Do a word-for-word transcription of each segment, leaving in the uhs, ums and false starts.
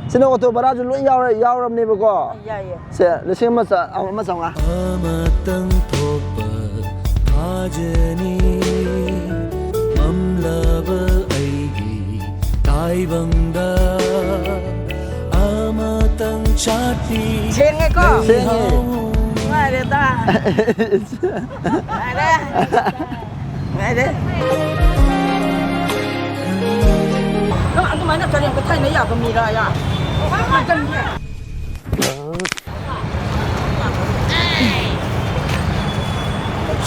ꯁꯤꯅ ꯑꯣꯇꯣ ꯚꯔꯥꯁꯨ ꯂꯣꯏ ꯌꯥꯎꯔ ꯌꯥꯎꯔꯕꯅꯦꯕꯀꯣ꯫ ꯌꯥꯏꯌꯦ꯫ ꯁꯦ, ꯂꯤꯁꯤꯡ ꯑꯃ ꯆꯥ-, ꯑꯃ ꯆꯥꯝꯃꯉꯥ꯫ ꯑꯃꯇꯪ ꯊꯣꯛꯄ ꯊꯥꯖꯅꯤ ꯃꯝꯂꯕ ꯑꯩꯒꯤ ꯇꯥꯏꯕꯪꯗ ꯑꯃꯇꯪ ꯆꯥꯠꯄꯤ ꯁꯦꯡꯉꯦꯀꯣ? ꯁꯦꯡꯉꯦ꯫ ꯅꯨꯡꯉꯥꯏꯔꯦꯗ꯫ ꯅꯨꯡꯉꯥꯏꯔꯦ꯫ ꯅꯨꯡꯉꯥꯏꯔꯦ꯫ ꯅꯪ ꯑꯗꯨꯃꯥꯏꯅ ꯀꯔꯦꯝ ꯀꯊꯥꯏꯅ ꯌꯥꯕ ꯃꯤꯔꯥ ꯌꯥ?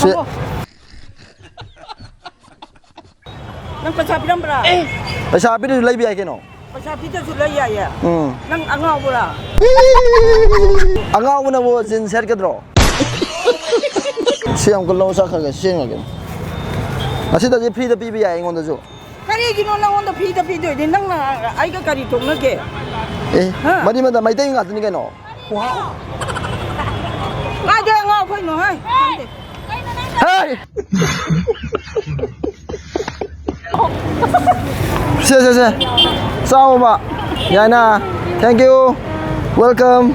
ꯁꯦ꯫ ꯅꯪ ꯄꯩꯁꯥ ꯄꯤꯔꯝꯕ꯭ꯔꯥ? ꯄꯩꯁꯥ ꯄꯤꯗ꯭ꯔꯁꯨ ꯂꯩꯕ ꯌꯥꯏ ꯀꯩꯅꯣ꯫ ꯄꯩꯁꯥ ꯄꯤꯗ꯭ꯔꯁꯨ ꯂꯩ ꯌꯥꯏꯌꯦ꯫ ꯎꯝ꯫ ꯅꯪ ꯑꯉꯥꯎꯕ꯭ꯔꯥ? ꯑꯉꯥꯎꯕꯅꯕꯨ ꯖꯤꯟꯁ ꯁꯦꯠꯀꯗ꯭ꯔꯣ? ꯁꯤ ꯑꯃꯨꯛꯀ ꯂꯧ ꯆꯠꯈ꯭ꯔꯒꯦ, ꯁꯦꯡꯉꯒꯦ꯫ ꯉꯁꯤꯗꯗꯤ ꯐ꯭ꯔꯤꯗ ꯄꯤꯕ ꯌꯥꯏ ꯑꯩꯉꯣꯟꯗꯁꯨ꯫ ꯀꯔꯤꯒꯤꯅꯣ ꯅꯪꯉꯣꯟꯗ ꯐ꯭ꯔꯤꯗ ꯄꯤꯗꯣꯏꯗꯤ? ꯅꯪꯅ ꯑꯩꯒ ꯀꯔꯤ ꯇꯣꯡꯅꯒꯦ? ꯑꯦ, ꯍꯥ? ꯃꯔꯤ ꯃꯇꯥ ꯃꯩꯇꯩ ꯉꯥꯛꯇꯅꯤ ꯀꯩꯅꯣ꯫ ꯀꯥꯏꯗꯩ ꯑꯉꯥꯎ ꯑꯐꯩꯅꯣ, ꯍꯩ? ꯈꯪꯗꯦ꯫ ꯍꯦ! ꯁꯦ, ꯁꯦ, ꯁꯦ꯫ ꯆꯥꯎꯕ꯫ ꯌꯥꯏꯅ꯫ Thank you. Welcome.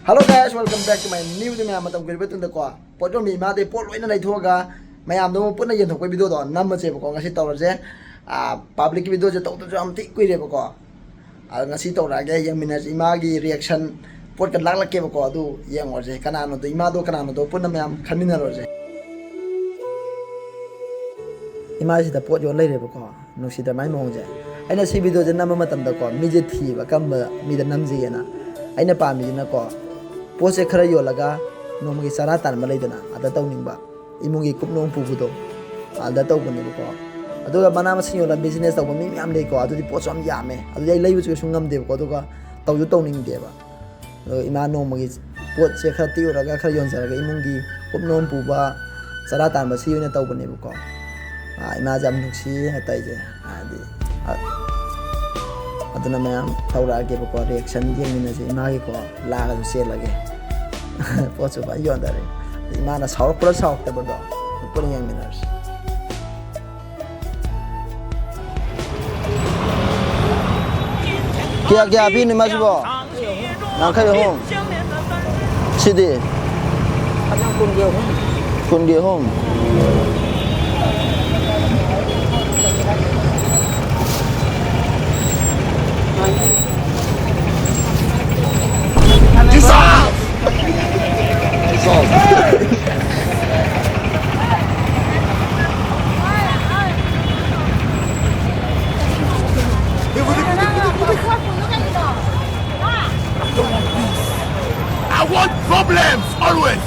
Hello guys, welcome back to my new video. ꯃꯌꯥꯝ ꯃꯇꯝ ꯀꯨꯏꯔꯕ ꯃꯇꯨꯡꯗꯀꯣ, ꯄꯣꯠ ꯌꯣꯟꯕꯤ ꯏꯃꯥꯗꯩ ꯄꯣꯠ ꯂꯣꯏꯅ ꯂꯩꯊꯣꯛꯑꯒ ꯃꯌꯥꯝꯗꯣ ꯑꯃꯨꯛ ꯄꯨꯟꯅ ꯌꯦꯟꯊꯣꯛꯄꯒꯤ video ꯗꯣ ꯅꯝꯃꯁꯦꯕꯀꯣ꯫ ꯉꯁꯤ ꯇꯧꯔꯁꯦ꯫ ꯑꯥ, public ꯀꯤ video ꯁꯦ ꯇꯧꯗꯕꯁꯨ ꯌꯥꯝ ꯊꯤ ꯀꯨꯏꯔꯦꯕꯀꯣ꯫ ꯑꯗꯣ ꯉꯁꯤ ꯇꯧꯔꯛꯑꯒꯦ, ꯌꯦꯡꯃꯤꯟꯅꯁꯤ꯫ ꯏꯃꯥꯒꯤ reaction ꯄꯣꯠꯀ ꯂꯥꯛꯂꯛꯀꯦꯕꯀꯣ, ꯑꯗꯨ ꯌꯦꯡꯉꯨꯔꯁꯦ꯫ ꯀꯅꯥꯅꯣꯗꯣ, ꯏꯃꯥꯗꯣ ꯀꯅꯥꯅꯣꯗꯣ ꯄꯨꯟꯅ ꯃꯌꯥꯝ ꯈꯟꯃꯤꯟꯅꯔꯨꯔꯁꯦ꯫ ꯏꯃꯥꯁꯤꯗ ꯄꯣꯠ ꯌꯣꯟ ꯂꯩꯔꯦꯕꯀꯣ꯫ ꯅꯨꯡꯁꯤꯗ꯭ꯔ ꯃꯥꯏ ꯃꯑꯣꯡꯁꯦ? ꯑꯩꯅ ꯁꯤ video ꯁꯦ ꯅꯝꯕ ꯃꯇꯝꯗꯀꯣ, ꯃꯤꯁꯦ ꯊꯤꯕ ꯀꯔꯝꯕ ꯃꯤꯗ ꯅꯝꯁꯤꯒꯦꯅ꯫ ꯑꯩꯅ ꯄꯥꯝꯃꯤꯁꯤꯅꯀꯣ, ꯄꯣꯠꯁꯦ ꯈꯔ ꯌꯣꯜꯂꯒ ꯅꯣꯡꯃꯒꯤ ꯆꯔꯥ ꯇꯥꯟꯕ ꯂꯩꯗꯅ, ꯑꯗ ꯇꯧꯅꯤꯡꯕ꯫ ꯏꯃꯨꯡꯒꯤ ꯀꯨꯞꯅꯣꯝ ꯄꯨꯕꯗꯣ, ꯑꯗ ꯇꯧꯕꯅꯦꯕꯀꯣ꯫ ꯑꯗꯨꯒ ꯃꯅꯥ ꯃꯁꯤꯡ ꯌꯣꯜꯂꯒ business ꯇꯧꯕ ꯃꯤ ꯃꯌꯥꯝ ꯂꯩꯀꯣ, ꯑꯗꯨꯗꯤ ꯄꯣꯠꯁꯨ ꯌꯥꯝ ꯌꯥꯝꯃꯦ, ꯑꯗꯨꯗꯤ ꯑꯩ ꯂꯩꯕꯁꯨ ꯀꯩꯁꯨ ꯉꯝꯗꯦꯕꯀꯣ, ꯑꯗꯨꯒ ꯇꯧꯁꯨ ꯇꯧꯅꯤꯡꯗꯦꯕ꯫ ꯑꯗꯣ ꯏꯃꯥ ꯅꯣꯡꯃꯒꯤ ꯄꯣꯠꯁꯦ ꯈꯔ ꯇꯤꯛꯎꯔꯒ, ꯈꯔ ꯌꯣꯟꯖꯔꯒ, ꯏꯃꯨꯡꯒꯤ ꯀꯨꯞꯅꯣꯝ ꯄꯨꯕ, ꯆꯔꯥ ꯇꯥꯟꯕ, ꯁꯤ ꯑꯣꯏꯅ ꯇꯧꯕꯅꯦꯕꯀꯣ꯫ ꯑꯥ, ꯏꯃꯥꯁꯦ ꯌꯥꯝ ꯅꯨꯡꯁꯤ ꯍꯥꯏꯇꯥꯔꯦ꯫ ꯍꯥꯏꯗꯤ, ꯑ-, ꯑꯗꯨꯅ ꯃꯌꯥꯝ ꯇꯧꯔꯛꯑꯒꯦꯕꯀꯣ, reaction ꯌꯦꯡꯃꯤꯟꯅꯁꯦ꯫ ꯏꯃꯥꯒꯤꯀꯣ ꯂꯥꯛꯑꯒꯁꯨ ꯆꯦꯜꯂꯒꯦ꯫ ꯄꯣꯠꯁꯨ ꯐꯖꯅ ꯌꯣꯟꯊꯔꯦ꯫ ꯏꯃꯥꯅ ꯁꯥꯎꯔꯛꯄ꯭ꯔꯥ ꯁꯥꯎꯔꯛꯇꯕꯗꯣ ꯄꯨꯟꯅ ꯌꯦꯡꯃꯤꯟꯅꯔꯁꯤ꯫ ꯀꯌꯥ ꯀꯌꯥ ꯄꯤꯅꯣ ꯃꯥꯁꯤꯕꯣ? ꯌꯥꯡꯈꯩ ꯑꯍꯨꯝ꯫ ꯁꯤꯗꯤ? ꯀꯨꯟꯒꯤ ꯑꯍꯨꯝ꯫ I want problems always.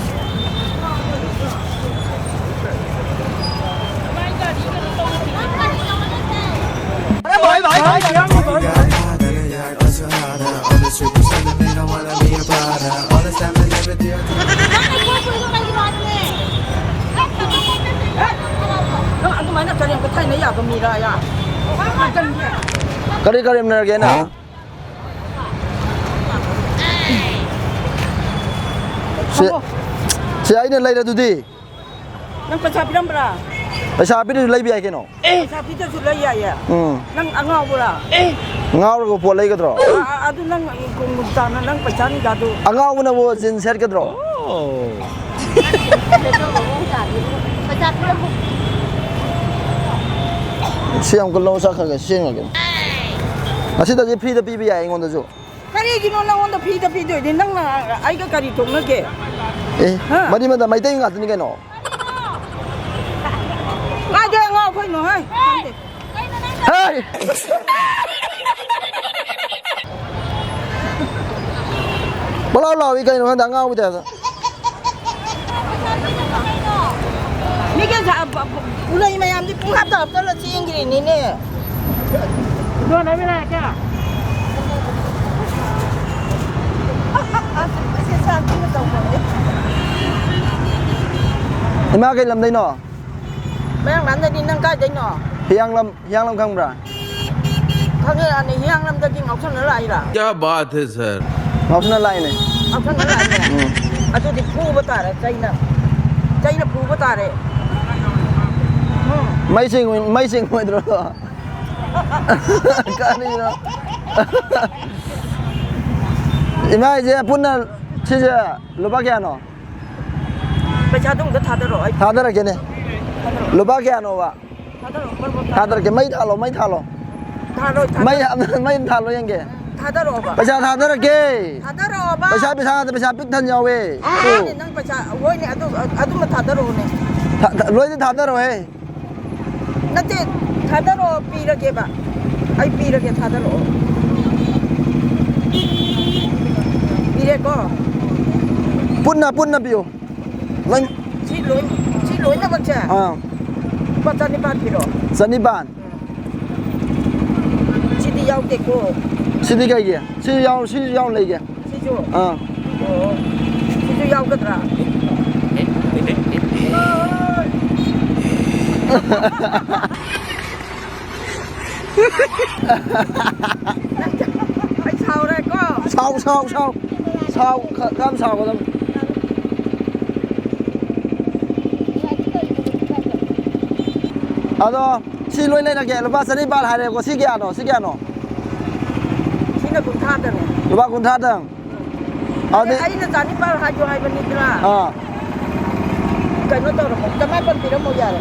ꯅꯪ ꯑꯗꯨꯃꯥꯏꯅ ꯀꯔꯦꯝ ꯀꯊꯥꯏꯅ ꯌꯥꯕ ꯃꯤꯔꯥ ꯌꯥ? ꯀꯔꯤ ꯀꯔꯦꯝꯅꯔꯒꯦ ꯅꯪ? ꯁꯦ, ꯁꯦ, ꯑꯩꯅ ꯂꯩꯔꯦ ꯑꯗꯨꯗꯤ꯫ ꯅꯪ ꯄꯩꯁꯥ ꯄꯤꯔꯝꯕ꯭ꯔꯥ? ꯄꯩꯁꯥ ꯄꯤꯗ꯭ꯔꯁꯨ ꯂꯩꯕ ꯌꯥꯏ ꯀꯩꯅꯣ꯫ ꯄꯩꯁꯥ ꯄꯤꯗ꯭ꯔꯁꯨ ꯂꯩ ꯌꯥꯏꯌꯦ꯫ ꯎꯝ꯫ ꯅꯪ ꯑꯉꯥꯎꯕ꯭ꯔꯥ? ꯉꯥꯎꯔꯒ ꯄꯣꯠ ꯂꯩꯒꯗ꯭ꯔꯣ? ꯑ, ꯑ, ꯑꯗꯨ ꯅꯪ ꯀꯣꯡ ꯇꯥꯅ ꯅꯪ ꯄꯩꯁꯥ ꯅꯤꯗꯥꯗꯨ꯫ ꯑꯉꯥꯎꯕꯅꯕꯨ ꯖꯤꯟꯁ ꯁꯦꯠꯀꯗ꯭ꯔꯣ? ꯁꯤ ꯑꯃꯨꯛꯀ ꯂꯧ ꯆꯠꯈ꯭ꯔꯒꯦ, ꯁꯦꯡꯉꯒꯦ꯫ ꯑꯁꯤꯗꯗꯤ ꯐ꯭ꯔꯤꯗ ꯄꯤꯕ ꯌꯥꯏ ꯑꯩꯉꯣꯟꯗꯁꯨ꯫ ꯀꯔꯤꯒꯤꯅꯣ ꯅꯪꯉꯣꯟꯗ ꯐ꯭ꯔꯤꯗ ꯄꯤꯗꯣꯏꯗꯤ? ꯅꯪꯅ ꯑꯩꯒ ꯀꯔꯤ ꯇꯣꯛꯅꯒꯦ? ꯑꯦ, ꯍꯥ? ꯃꯔꯤ ꯃꯇꯥ ꯃꯩꯇꯩ ꯉꯥꯛꯇꯅꯤ ꯀꯩꯅꯣ꯫ ꯀꯥꯏꯗꯩ ꯑꯉꯥꯎ ꯑꯩꯈꯣꯏꯅꯣ, ꯍꯦ? ꯈꯪꯗꯦ꯫ ꯍꯦ! ꯄꯂꯥꯎ ꯂꯥꯎꯏ ꯀꯩꯅꯣ ꯈꯪꯗꯦ, ꯑꯉꯥꯎꯕꯤ ꯇꯥꯏꯞꯇ꯫ ꯃꯤꯒꯤ ꯁꯥ-, ꯎꯂꯩ ꯃꯌꯥꯝꯁꯤ ꯄꯨꯡꯍꯥꯞꯇ ꯍꯥꯞꯆꯜꯂ ꯆꯦꯟꯈ꯭ꯔꯤꯅꯤꯅꯦ꯫ ꯏꯃꯥ ꯀꯩ ꯂꯝꯗꯩꯅꯣ? ꯃꯌꯥꯡ ꯂꯥꯟꯗꯗꯤ ꯅꯪ ꯀꯥꯏꯗꯩꯅꯣ? ꯍꯤꯌꯥꯡꯂꯝ, ꯍꯤꯌꯥꯡꯂꯝ ꯈꯪꯕ꯭ꯔꯥ? ꯈꯪꯉꯦ, ꯑꯅꯤ ꯍꯤꯌꯥꯡꯂꯝꯗꯒꯤ ꯉꯥꯎꯁꯟꯅ ꯂꯥꯛꯏꯔꯥ? क्या बात है सर। ꯉꯥꯎꯁꯟꯅ ꯂꯥꯛꯏꯅꯦ꯫ ꯉꯥꯎꯁꯟꯅ ꯂꯥꯛꯏꯅꯦ? ꯎꯝ꯫ ꯑꯗꯨꯗꯤ ꯐꯨꯕ ꯇꯥꯔꯦ, ꯆꯩꯅ꯫ ꯆꯩꯅ ꯐꯨꯕ ꯇꯥꯔꯦ꯫ ꯎꯝ꯫ ꯃꯩ ꯆꯤꯡꯉꯣꯏ-, ꯃꯩ ꯆꯤꯡꯉꯣꯏꯗ꯭ꯔꯣ? ꯀꯔꯤꯅꯣ? ꯏꯃꯥ, ꯑꯩꯁꯦ ꯄꯨꯟꯅ ꯁꯤꯁꯦ ꯂꯨꯄꯥ ꯀꯌꯥꯅꯣ? ꯄꯩꯁꯥꯗꯣ ꯑꯝꯇ ꯊꯥꯗꯔꯛꯑꯣ, ꯑꯩ ꯊꯥꯗꯔꯛꯀꯦꯅꯦ꯫ ꯊꯥꯗꯔꯛꯑꯣ꯫ ꯂꯨꯄꯥ ꯀꯌꯥꯅꯣꯕ? ꯊꯥꯗꯔꯛꯑꯣ, ꯃꯔꯨꯞ ꯑꯃ ꯊꯥꯗꯔꯛꯀꯦ꯫ ꯃꯩ ꯊꯥꯜꯂꯣ, ꯃꯩ ꯊꯥꯜꯂꯣ꯫ ꯊꯥꯗꯔꯛꯑꯣ, ꯊꯥꯗꯔꯛꯑꯣ꯫ ꯃꯩ, ꯃꯩ ꯊꯥꯜꯂꯣ ꯌꯦꯡꯒꯦ꯫ ꯊꯥꯗꯔꯛꯑꯣꯕ꯫ ꯄꯩꯁꯥ ꯊꯥꯗꯔꯛꯀꯦ꯫ ꯊꯥꯗꯔꯛꯑꯣꯕ꯫ ꯄꯩꯁꯥ, ꯄꯩꯁꯥ ꯉꯥꯛꯇ, ꯄꯩꯁꯥ ꯄꯤꯛ ꯊꯟ ꯌꯥꯎꯋꯦ꯫ ꯍꯣꯏꯅꯦ, ꯅꯪ ꯄꯩꯁꯥ, ꯍꯣꯏꯅꯦ, ꯑꯗꯨ, ꯑꯗꯨꯃ ꯊꯥꯗꯔꯛꯑꯣꯅꯦ꯫ ꯊꯥ-, ꯊꯥ-, ꯂꯣꯏꯅ ꯊꯥꯗꯔꯛꯑꯣꯍꯦ꯫ ꯅꯠꯇꯦ, ꯊꯥꯗꯔꯛꯑꯣ, ꯄꯤꯔꯒꯦꯕ꯫ ꯑꯩ ꯄꯤꯔꯒꯦ, ꯊꯥꯗꯔꯛꯑꯣ꯫ ꯄꯤꯔꯦꯀꯣ? ꯄꯨꯟꯅ, ꯄꯨꯟꯅ ꯄꯤꯌꯨ꯫ ꯂꯣꯏ-, ꯁꯤ ꯂꯣꯏ-, ꯁꯤ ꯂꯣꯏꯅꯃꯛꯁꯦ? ꯑꯥ꯫ ꯂꯨꯄꯥ ꯆꯅꯤꯄꯥꯟ ꯄꯤꯔꯣ꯫ ꯆꯅꯤꯄꯥꯟ? ꯎꯝ꯫ ꯁꯤꯗꯤ ꯌꯥꯎꯗꯦꯀꯣ꯫ ꯁꯤꯗꯤ ꯀꯩꯒꯤ? ꯁꯤ ꯌꯥꯎ-, ꯁꯤꯁꯨ ꯌꯥꯎ ꯂꯩꯒꯦ꯫ ꯁꯤꯁꯨ? ꯑꯥ꯫ ꯑꯣ꯫ ꯁꯤꯁꯨ ꯌꯥꯎꯒꯗ꯭ꯔꯥ? ꯑꯩ ꯁꯥꯎꯔꯦꯀꯣ꯫ ꯁꯥꯎ, ꯁꯥꯎ, ꯁꯥꯎ꯫ ꯁꯥꯎ, ꯈ-, ꯈꯔ ꯁꯥꯎꯒꯗꯕꯅꯤ꯫ ꯑꯗꯣ, ꯁꯤ ꯂꯣꯏ ꯂꯩꯔꯒꯦ꯫ ꯂꯨꯄꯥ ꯆꯅꯤꯄꯥꯜ ꯍꯥꯏꯔꯦꯀꯣ꯫ ꯁꯤ ꯀꯌꯥꯅꯣ? ꯁꯤ ꯀꯌꯥꯅꯣ? ꯁꯤꯅ ꯀꯨꯟꯊ꯭ꯔꯥꯗꯅꯦ꯫ ꯂꯨꯄꯥ ꯀꯨꯟꯊ꯭ꯔꯥꯗꯪ? ꯑꯗꯨꯗꯤ ꯑꯩꯅ ꯆꯅꯤꯄꯥꯜ ꯍꯥꯏꯌꯣ ꯍꯥꯏꯕꯅꯤꯗꯅ꯫ ꯑꯥ꯫ ꯀꯩꯅꯣ ꯇꯧꯔꯝꯃꯣ, ꯆꯃꯥꯄꯜ ꯄꯤꯔꯝꯃꯣ ꯌꯥꯔꯦ꯫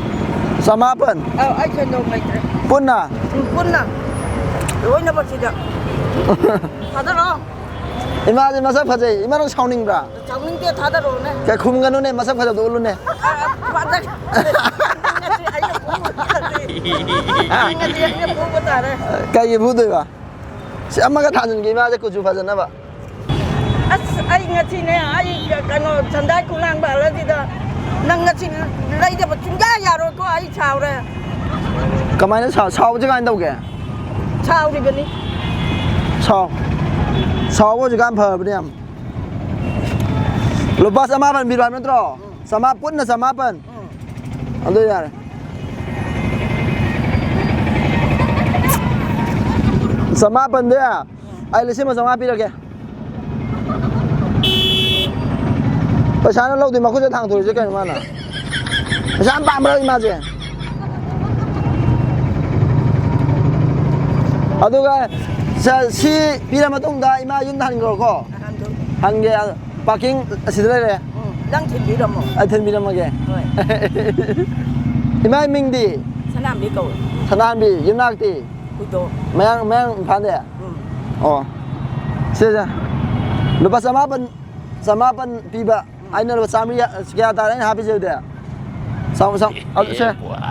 ꯆꯃꯥꯄꯜ? ꯑꯧ, ꯑꯩ ꯁꯦꯟꯗꯣꯡ ꯂꯩꯇ꯭ꯔꯦ꯫ ꯄꯨꯟꯅ? ꯎꯝ, ꯄꯨꯟꯅ꯫ ꯂꯣꯏꯅꯃꯛꯁꯤꯗ꯫ ꯊꯥꯗꯔꯛꯑꯣ꯫ ꯏꯃꯥꯁꯦ ꯃꯁꯛ ꯐꯖꯩ꯫ ꯏꯃꯥ, ꯅꯪ ꯁꯥꯎꯅꯤꯡꯕ꯭ꯔꯥ? ꯁꯥꯎꯅꯤꯡꯗꯦ, ꯊꯥꯗꯔꯛꯑꯣꯅꯦ꯫ ꯀꯩ ꯈꯨꯝꯒꯅꯨꯅꯦ, ꯃꯁꯛ ꯐꯖꯕꯗꯣ ꯎꯠꯂꯨꯅꯦ꯫ ꯑ, ꯑ, ꯊꯥꯗꯔ-, ꯉꯁꯤ ꯑꯩꯅ ꯐꯨꯕ ꯇꯥꯔꯦ꯫ ꯉꯁꯤ ꯑꯩꯅ ꯐꯨꯕ ꯇꯥꯔꯦ꯫ ꯀꯩꯒꯤ ꯐꯨꯗꯣꯏꯕ? ꯁꯤ ꯑꯃꯒ ꯊꯥꯖꯤꯟꯒꯦ, ꯏꯃꯥꯁꯦ ꯀꯨꯆꯨ ꯐꯖꯅꯕ꯫ ꯑꯁ, ꯑꯩ ꯉꯁꯤꯅꯦ, ꯑꯩ ꯀꯩꯅꯣ, ꯁꯟꯗꯥꯏ ꯈꯣꯡꯅꯥꯡ ꯕꯥꯜꯂꯁꯤꯗ ꯅꯪ ꯉꯁꯤ ꯂꯩꯗꯕ ꯁꯨꯡꯌꯥ ꯌꯥꯔꯣꯏꯀꯣ, ꯑꯩ ꯁꯥꯎꯔꯦ꯫ ꯀꯃꯥꯏꯅ ꯁꯥꯎ-, ꯁꯥꯎꯕꯁꯦ ꯀꯃꯥꯏꯅ ꯇꯧꯒꯦ? ꯁꯥꯎꯔꯤꯕꯅꯤ꯫ ꯁꯥꯎ-, ꯁꯥꯎꯕ ꯍꯧꯖꯤꯛꯀꯥꯟ ꯐꯔꯕꯅꯦ ꯌꯥꯝ꯫ ꯂꯨꯄꯥ ꯆꯃꯥꯄꯟ ꯄꯤꯔꯣ ꯍꯥꯏꯕ ꯅꯠꯇ꯭ꯔꯣ? ꯎꯝ꯫ ꯆꯃꯥ-, ꯄꯨꯟꯅ ꯆꯃꯥꯄꯟ꯫ ꯎꯝ꯫ ꯑꯗꯨ ꯌꯥꯔꯦ꯫ ꯆꯃꯥꯄꯟꯗꯤ ꯑꯩ ꯂꯤꯁꯤꯡ ꯑꯃ ꯆꯥꯝꯃꯉꯥ ꯄꯤꯔꯒꯦ꯫ ꯄꯩꯁꯥꯅ ꯂꯧꯗꯦ, ꯃꯈꯨꯠꯇ ꯊꯥꯡꯊꯣꯔꯤꯁꯦ ꯀꯩꯅꯣ ꯃꯥꯅ? ꯄꯩꯁꯥ ꯌꯥꯝ ꯄꯥꯝꯕ꯭ꯔꯥ ꯏꯃꯥꯁꯦ? ꯑꯗꯨꯒ ꯁꯤ ꯄꯤꯔ ꯃꯇꯨꯡꯗ ꯏꯃꯥ ꯌꯨꯝꯗ ꯍꯟꯈ꯭ꯔꯣꯀꯣ꯫ ꯑꯍꯟꯗꯣ꯫ ꯍꯟꯒꯦ꯫ ꯄꯥꯔꯀꯤꯡ ꯑꯁꯤꯗ ꯂꯩꯔꯦ꯫ ꯎꯝ, ꯅꯪ ꯊꯤꯟꯕꯤꯔꯝꯃꯣ꯫ ꯑꯩ ꯊꯤꯟꯕꯤꯔꯝꯃꯒꯦ꯫ ꯍꯣꯏ꯫ ꯏꯃꯥ ꯃꯤꯡꯗꯤ? ꯁꯅꯥꯝꯕꯤ ꯀꯧꯏ꯫ ꯁꯅꯥꯝꯕꯤ꯫ ꯌꯨꯝꯅꯥꯛꯇꯤ? ꯍꯨꯏꯗꯣ꯫ ꯃꯌꯥꯡ, ꯃꯌꯥꯡ ꯏꯝꯐꯥꯜꯗ? ꯎꯝ꯫ ꯑꯣ꯫ ꯁꯦ, ꯁꯦ꯫ ꯂꯨꯄꯥ ꯆꯃꯥꯄꯟ, ꯆꯃꯥꯄꯟ ꯄꯤꯕ꯫ ꯎꯝ꯫ ꯑꯩꯅ ꯂꯨꯄꯥ ꯆꯥꯝꯃꯔꯤ, ꯀꯌꯥ ꯇꯥꯔꯦ ꯑꯩꯅ ꯍꯥꯞꯄꯤꯁꯦ ꯑꯗꯨꯗꯤ? ꯆꯥꯝ-, ꯆꯥꯝ-, ꯑ, ꯁꯦ꯫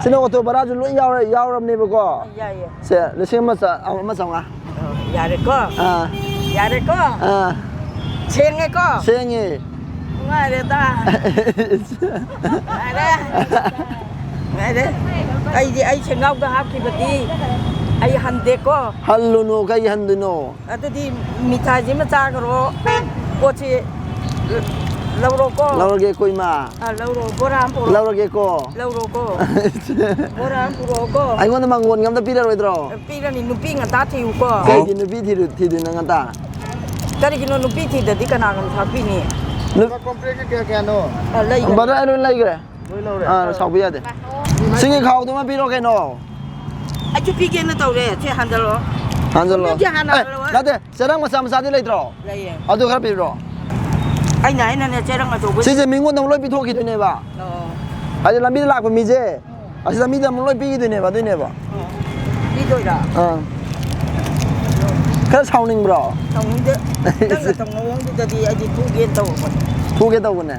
ꯁꯤꯅ ꯑꯣꯇꯣ ꯚꯔꯥꯁꯨ ꯂꯣꯏ ꯌꯥꯎꯔ-, ꯌꯥꯎꯔꯕꯅꯦꯕꯀꯣ꯫ ꯌꯥꯏꯌꯦ꯫ ꯁꯦ, ꯂꯤꯁꯤꯡ ꯑꯃ ꯆꯥ-, ꯑꯃ ꯆꯥꯝꯃꯉꯥ꯫ ꯑꯣ, ꯌꯥꯔꯦꯀꯣ? ꯑꯥ꯫ ꯌꯥꯔꯦꯀꯣ? ꯑꯥ꯫ ꯁꯦꯡꯉꯦꯀꯣ? ꯁꯦꯡꯉꯦ꯫ ꯅꯨꯡꯉꯥꯏꯔꯦꯗ꯫ ꯅꯨꯡꯉꯥꯏꯔꯦ꯫ ꯅꯨꯡꯉꯥꯏꯔꯦ꯫ ꯑꯩꯗꯤ ꯑꯩ ꯁꯦꯡꯒꯥꯎꯗ ꯍꯥꯞꯈꯤꯕꯗꯤ ꯑꯩ ꯍꯟꯗꯦꯀꯣ꯫ ꯍꯜꯂꯨꯅꯨ, ꯀꯩ ꯍꯟꯗꯣꯏꯅꯣ? ꯑꯗꯨꯗꯤ ꯃꯤꯊꯥꯏꯁꯤꯃ ꯆꯥꯈ꯭ꯔꯣ꯫ ꯄꯣꯠꯁꯤ ꯂꯧꯔꯣꯀꯣ꯫ ꯂꯧꯔꯒꯦꯀꯣ, ꯏꯃꯥ꯫ ꯑ, ꯂꯧꯔꯣ꯫ ꯕꯣꯔꯥ ꯑꯃ ꯄꯨꯔꯛꯑꯣ꯫ ꯂꯧꯔꯒꯦꯀꯣ꯫ ꯂꯧꯔꯣꯀꯣ꯫ ꯕꯣꯔꯥ ꯑꯃ ꯄꯨꯔꯛꯑꯣꯀꯣ꯫ ꯑꯩꯉꯣꯟꯗ ꯃꯪꯒꯣꯟꯒ ꯑꯝꯇ ꯄꯤꯔꯔꯣꯏꯗ꯭ꯔꯣ? ꯄꯤꯔꯅꯤ꯫ ꯅꯨꯄꯤ ꯉꯟꯇꯥ ꯊꯤꯌꯨꯀꯣ꯫ ꯀꯩꯒꯤ ꯅꯨꯄꯤ ꯊꯤꯔꯨ-, ꯊꯤꯗꯣꯏꯅꯣ ꯉꯟꯇꯥ? ꯀꯔꯤꯒꯤꯅꯣ? ꯅꯨꯄꯤ ꯊꯤꯗꯗꯤ ꯀꯅꯥꯒ ꯄꯩꯁꯥ ꯄꯤꯅꯤ? ꯅꯨ- ꯀꯣꯝꯄ꯭ꯔꯦꯛꯁꯦ ꯀꯌꯥ ꯀꯌꯥꯅꯣ? ꯑ, ꯂꯩꯒꯅꯤ꯫ ꯕ꯭ꯔꯗꯔ, ꯑꯩ ꯂꯣꯏ ꯂꯩꯈ꯭ꯔꯦ꯫ ꯂꯣꯏ ꯂꯧꯔꯦ? ꯑꯥ, ꯁꯥꯎꯕ ꯌꯥꯗꯦ꯫ ꯁꯤꯒꯤ ꯈꯥꯎꯗꯨꯃ ꯄꯤꯔꯣ ꯀꯩꯅꯣ꯫ ꯑꯩꯁꯨ ꯄꯤꯒꯦꯅ ꯇꯧꯔꯦ꯫ ꯁꯦ, ꯍꯟꯖꯜꯂꯣ꯫ ꯍꯟꯖꯜꯂꯣ꯫ ꯁꯣꯝꯗꯒꯤ ꯍꯥꯟꯅ ꯑꯦ, ꯍꯜꯂꯛꯑꯣ꯫ ꯅꯠꯇꯦ, ꯆꯦꯔꯪ ꯃꯆꯥ ꯃꯆꯥꯗꯤ ꯂꯩꯇ꯭ꯔꯣ? ꯂꯩꯌꯦ꯫ ꯑꯗꯨ ꯈꯔ ꯄꯤꯕꯤꯔꯣ꯫ ꯑꯩꯅ, ꯑꯩꯅꯅꯦ, ꯆꯦꯔꯪ ꯑꯆꯧꯕ ꯁꯤꯁꯦ ꯃꯤꯉꯣꯟꯗ ꯑꯃꯨꯛ ꯂꯣꯏ ꯄꯤꯊꯣꯛꯈꯤꯗꯣꯏꯅꯦꯕ꯫ ꯑꯣ꯫ ꯍꯥꯏꯗꯤ ꯂꯝꯕꯤꯗ ꯂꯥꯛꯄ ꯃꯤꯁꯦ, ꯑꯁꯤꯗ ꯃꯤꯗ ꯑꯃꯨꯛ ꯂꯣꯏ ꯄꯤꯈꯤꯗꯣꯏꯅꯦꯕ, ꯑꯗꯨꯏꯅꯦꯕ꯫ ꯑꯣ꯫ ꯄꯤꯗꯣꯏꯔꯥ? ꯑꯥ꯫ ꯈꯔ ꯁꯥꯎꯅꯤꯡꯕ꯭ꯔꯣ? ꯁꯥꯎꯅꯤꯡꯗꯦ꯫ ꯅꯪꯅ ꯇꯧ ꯃꯑꯣꯡꯗꯨꯗꯗꯤ ꯑꯩꯗꯤ ꯐꯨꯒꯦꯅ ꯇꯧꯔꯛꯄꯅꯦ꯫ ꯐꯨꯒꯦ ꯇꯧꯕꯅꯦ꯫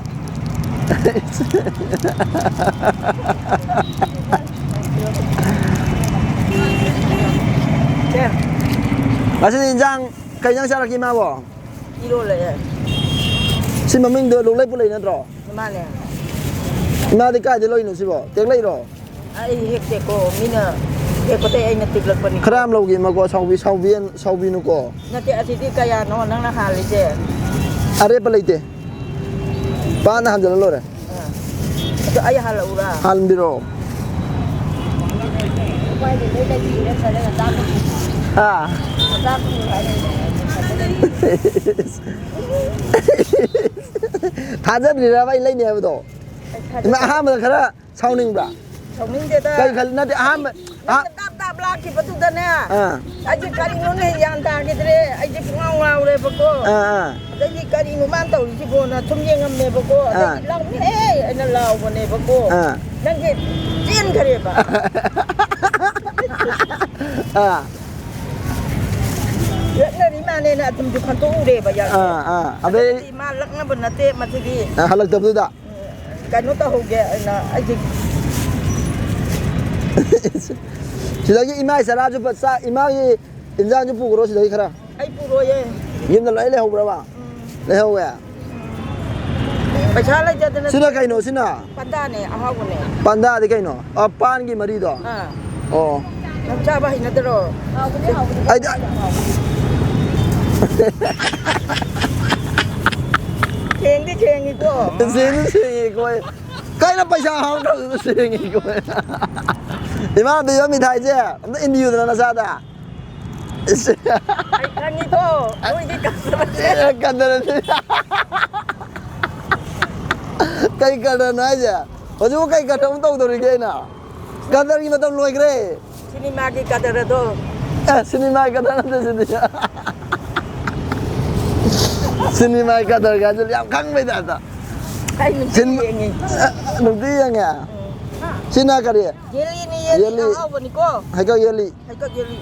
ꯁꯦ꯫ ꯉꯁꯤꯗꯤ ꯏꯟꯖꯥꯡ ꯀꯩ ꯏꯟꯖꯥꯡ ꯆꯥꯔꯛꯀꯦ ꯏꯃꯥꯕꯣ? ꯏꯔꯣꯜꯂꯦ꯫ ꯁꯤ ꯃꯃꯤꯡꯗꯣ ꯂꯣꯛꯂꯩ ꯄꯨꯂꯩ ꯅꯠꯇ꯭ꯔꯣ? ꯃꯥꯅꯦ꯫ ꯏꯃꯥꯗꯤ ꯀꯥꯏꯗ ꯂꯧꯔꯤꯅꯣ ꯁꯤꯕꯣ? ꯇꯦꯛꯂꯩꯔꯣ? ꯑꯩ ꯍꯦꯛꯇꯦꯀꯣ, ꯃꯤꯅ ꯍꯦꯛꯄꯗꯩ ꯑꯩꯅ ꯇꯤꯛꯂꯛꯄꯅꯤ꯫ ꯈꯔ ꯌꯥꯝ ꯂꯧꯒꯦ ꯏꯃꯥꯀꯣ, ꯁꯥꯎꯕꯤ-, ꯁꯥꯎꯕꯤ-, ꯁꯥꯎꯕꯤꯅꯨꯀꯣ꯫ ꯅꯠꯇꯦ, ꯑꯁꯤꯗꯤ ꯀꯌꯥꯅꯣ ꯅꯪꯅ ꯍꯥꯜꯂꯤꯁꯦ? ꯑꯔꯦꯞꯄ ꯂꯩꯇꯦ꯫ ꯄꯥꯅ ꯍꯟꯖꯜꯂ ꯂꯣꯏꯔꯦ꯫ ꯑꯥ꯫ ꯑꯗꯣ ꯑꯩ ꯍꯥꯜꯂꯛꯎꯔꯥ? ꯍꯥꯟꯕꯤꯔꯛꯑꯣ꯫ ꯎꯄꯥꯏꯗꯤ ꯂꯣꯏ ꯂꯩꯕꯤꯔꯦ, ꯐꯖꯅ ꯆꯥꯛ ꯍꯥ? ꯆꯥꯛ ꯍꯥꯏꯔꯦ꯫ ꯊꯥꯖꯗ꯭ꯔꯤꯔꯕ ꯑꯩ ꯂꯩꯅꯤ ꯍꯥꯏꯕꯗꯣ? ꯑꯩ ꯊꯥꯖꯗꯦ꯫ ꯏꯃꯥ, ꯑꯍꯥꯟꯕꯗ ꯈꯔ ꯁꯥꯎꯅꯤꯡꯕ꯭ꯔꯥ? ꯁꯥꯎꯅꯤꯡꯗꯦꯗ꯫ ꯀꯩ ꯈꯜ-, ꯅꯠꯇꯦ, ꯑꯍꯥꯟꯕ, ꯇꯥꯞ ꯇꯥꯞ ꯂꯥꯛꯈꯤꯕꯗꯨꯗꯅꯦ, ꯑꯥ꯫ ꯑꯩꯁꯦ ꯀꯔꯤꯅꯣꯅꯦ ꯒ꯭ꯌꯥꯟ ꯇꯥꯈꯤꯗ꯭ꯔꯦ, ꯑꯩꯁꯦ ꯄꯨꯡꯉꯥꯎ ꯉꯥꯎꯔꯦꯕꯀꯣ꯫ ꯑꯥ, ꯑꯥ꯫ ꯑꯗꯩꯗꯤ ꯀꯔꯤꯅꯣ ꯃꯥꯅ ꯇꯧꯔꯤꯁꯤꯕꯣꯅ ꯁꯨꯝ ꯌꯦꯡꯉꯝꯃꯦꯕꯀꯣ꯫ ꯑꯥ꯫ ꯑꯗꯩꯗꯤ "ꯂꯥꯎꯅꯦꯍꯦ" ꯑꯩꯅ ꯂꯥꯎꯕꯅꯦꯕꯀꯣ꯫ ꯑꯥ꯫ ꯅꯪꯁꯦ ꯆꯦꯟꯈ꯭ꯔꯦꯕ꯫ ꯑꯥ꯫ ꯂꯛꯅꯔꯤ ꯃꯥꯅꯦꯅ ꯑꯗꯨꯝꯁꯨ ꯈꯟꯇꯣꯛꯎꯔꯦꯕ ꯌꯥꯝ꯫ ꯑꯥ, ꯑꯥ꯫ ꯑꯗꯩ ꯑꯗꯩꯗꯤ ꯃꯥ ꯂꯛꯅꯕ ꯅꯠꯇꯦ ꯃꯁꯤꯗꯤ꯫ ꯑ, ꯍꯜꯂꯛꯇꯕꯗꯨꯗ꯫ ꯎꯝ, ꯀꯩꯅꯣ ꯇꯧꯍꯧꯒꯦ ꯑꯩꯅ ꯑꯩꯁꯦ꯫ ꯁꯤꯗꯒꯤ ꯏꯃꯥꯒꯤ ꯆꯔꯥꯁꯨ ꯐ-, ꯆꯥ-, ꯏꯃꯥꯒꯤ ꯏꯟꯖꯥꯡꯁꯨ ꯄꯨꯈ꯭ꯔꯣ ꯁꯤꯗꯒꯤ ꯈꯔ꯫ ꯑꯩ ꯄꯨꯔꯣꯏꯌꯦ꯫ ꯌꯨꯝꯗ ꯂꯣꯏ ꯂꯩꯍꯧꯕ꯭ꯔꯕ? ꯎꯝ꯫ ꯂꯩꯍꯧꯋꯦ? ꯄꯩꯁꯥ ꯂꯩꯇꯗꯅ ꯁꯤꯅ ꯀꯩꯅꯣ ꯁꯤꯅ? ꯄꯥꯟꯗꯥꯅꯦ, ꯑꯍꯥꯎꯕꯅꯦ꯫ ꯄꯥꯟꯗꯥꯗꯤ ꯀꯩꯅꯣ? ꯑ, ꯄꯥꯟꯒꯤ ꯃꯔꯤꯗꯣ? ꯑꯥ꯫ ꯑꯣ꯫ ꯅꯪ ꯆꯥꯕ ꯍꯩꯅꯗꯔꯣ? ꯑꯩꯗꯤ ꯁꯦꯡꯗꯤ ꯁꯦꯡꯉꯤꯀꯣ꯫ ꯁꯦꯡꯗꯤ ꯁꯦꯡꯉꯤꯀꯣ꯫ ꯀꯩꯅꯣ ꯄꯩꯁꯥ ꯍꯥꯞꯇꯕꯗꯨꯗ ꯁꯦꯡꯉꯤꯀꯣ꯫ ꯏꯃꯥ ꯄꯤꯕ ꯃꯤꯊꯥꯏꯁꯦ ꯑꯝꯇ ꯏꯟꯕꯤꯌꯨꯗꯅ ꯅꯆꯥꯗ꯫ ꯑꯩ ꯈꯪꯉꯤꯀꯣ, ꯅꯣꯏꯒꯤ ꯀꯁꯇꯃꯔꯁꯦ꯫ ꯑꯦ, ꯀꯗꯔꯗꯤ꯫ ꯀꯩ ꯀꯗꯔꯅꯣ ꯍꯥꯏꯁꯦ? ꯍꯧꯖꯤꯛꯄꯨ ꯀꯩ ꯀꯗꯔ ꯑꯃꯨꯛ ꯇꯧꯗꯧꯔꯤꯒꯦ ꯑꯩꯅ? ꯀꯗꯔꯒꯤ ꯃꯇꯝ ꯂꯣꯏꯈ꯭ꯔꯦ꯫ ꯁꯤꯅꯤꯃꯥꯒꯤ ꯀꯗꯔ ꯑꯗꯣ꯫ ꯑꯦ, ꯁꯤꯅꯤꯃꯥꯒꯤ ꯀꯗꯔ ꯅꯠꯇꯦ ꯁꯤꯗꯤ꯫ ꯁꯤꯅꯤꯃꯥꯒꯤ ꯀꯗꯔ ꯀꯥꯏꯁꯦ ꯌꯥꯝ ꯈꯪꯕꯩ ꯇꯥꯏꯞꯇ꯫ ꯑꯩ ꯅꯨꯡꯇꯤ ꯁꯤꯟ-, ꯌꯦꯡꯉꯤ꯫ ꯑꯦ, ꯅꯨꯡꯇꯤ ꯌꯦꯡꯉꯦ? ꯎꯝ꯫ ꯁꯤꯅ ꯀꯔꯤ? ꯌꯦꯜꯂꯤꯅꯤ, ꯌꯦꯜꯂꯤ꯫ ꯌꯦꯜꯂꯤ꯫ ꯑꯍꯥꯎꯕꯅꯤꯀꯣ꯫ ꯍꯩꯀꯛ ꯌꯦꯜꯂꯤ꯫ ꯍꯩꯀꯛ ꯌꯦꯜꯂꯤ꯫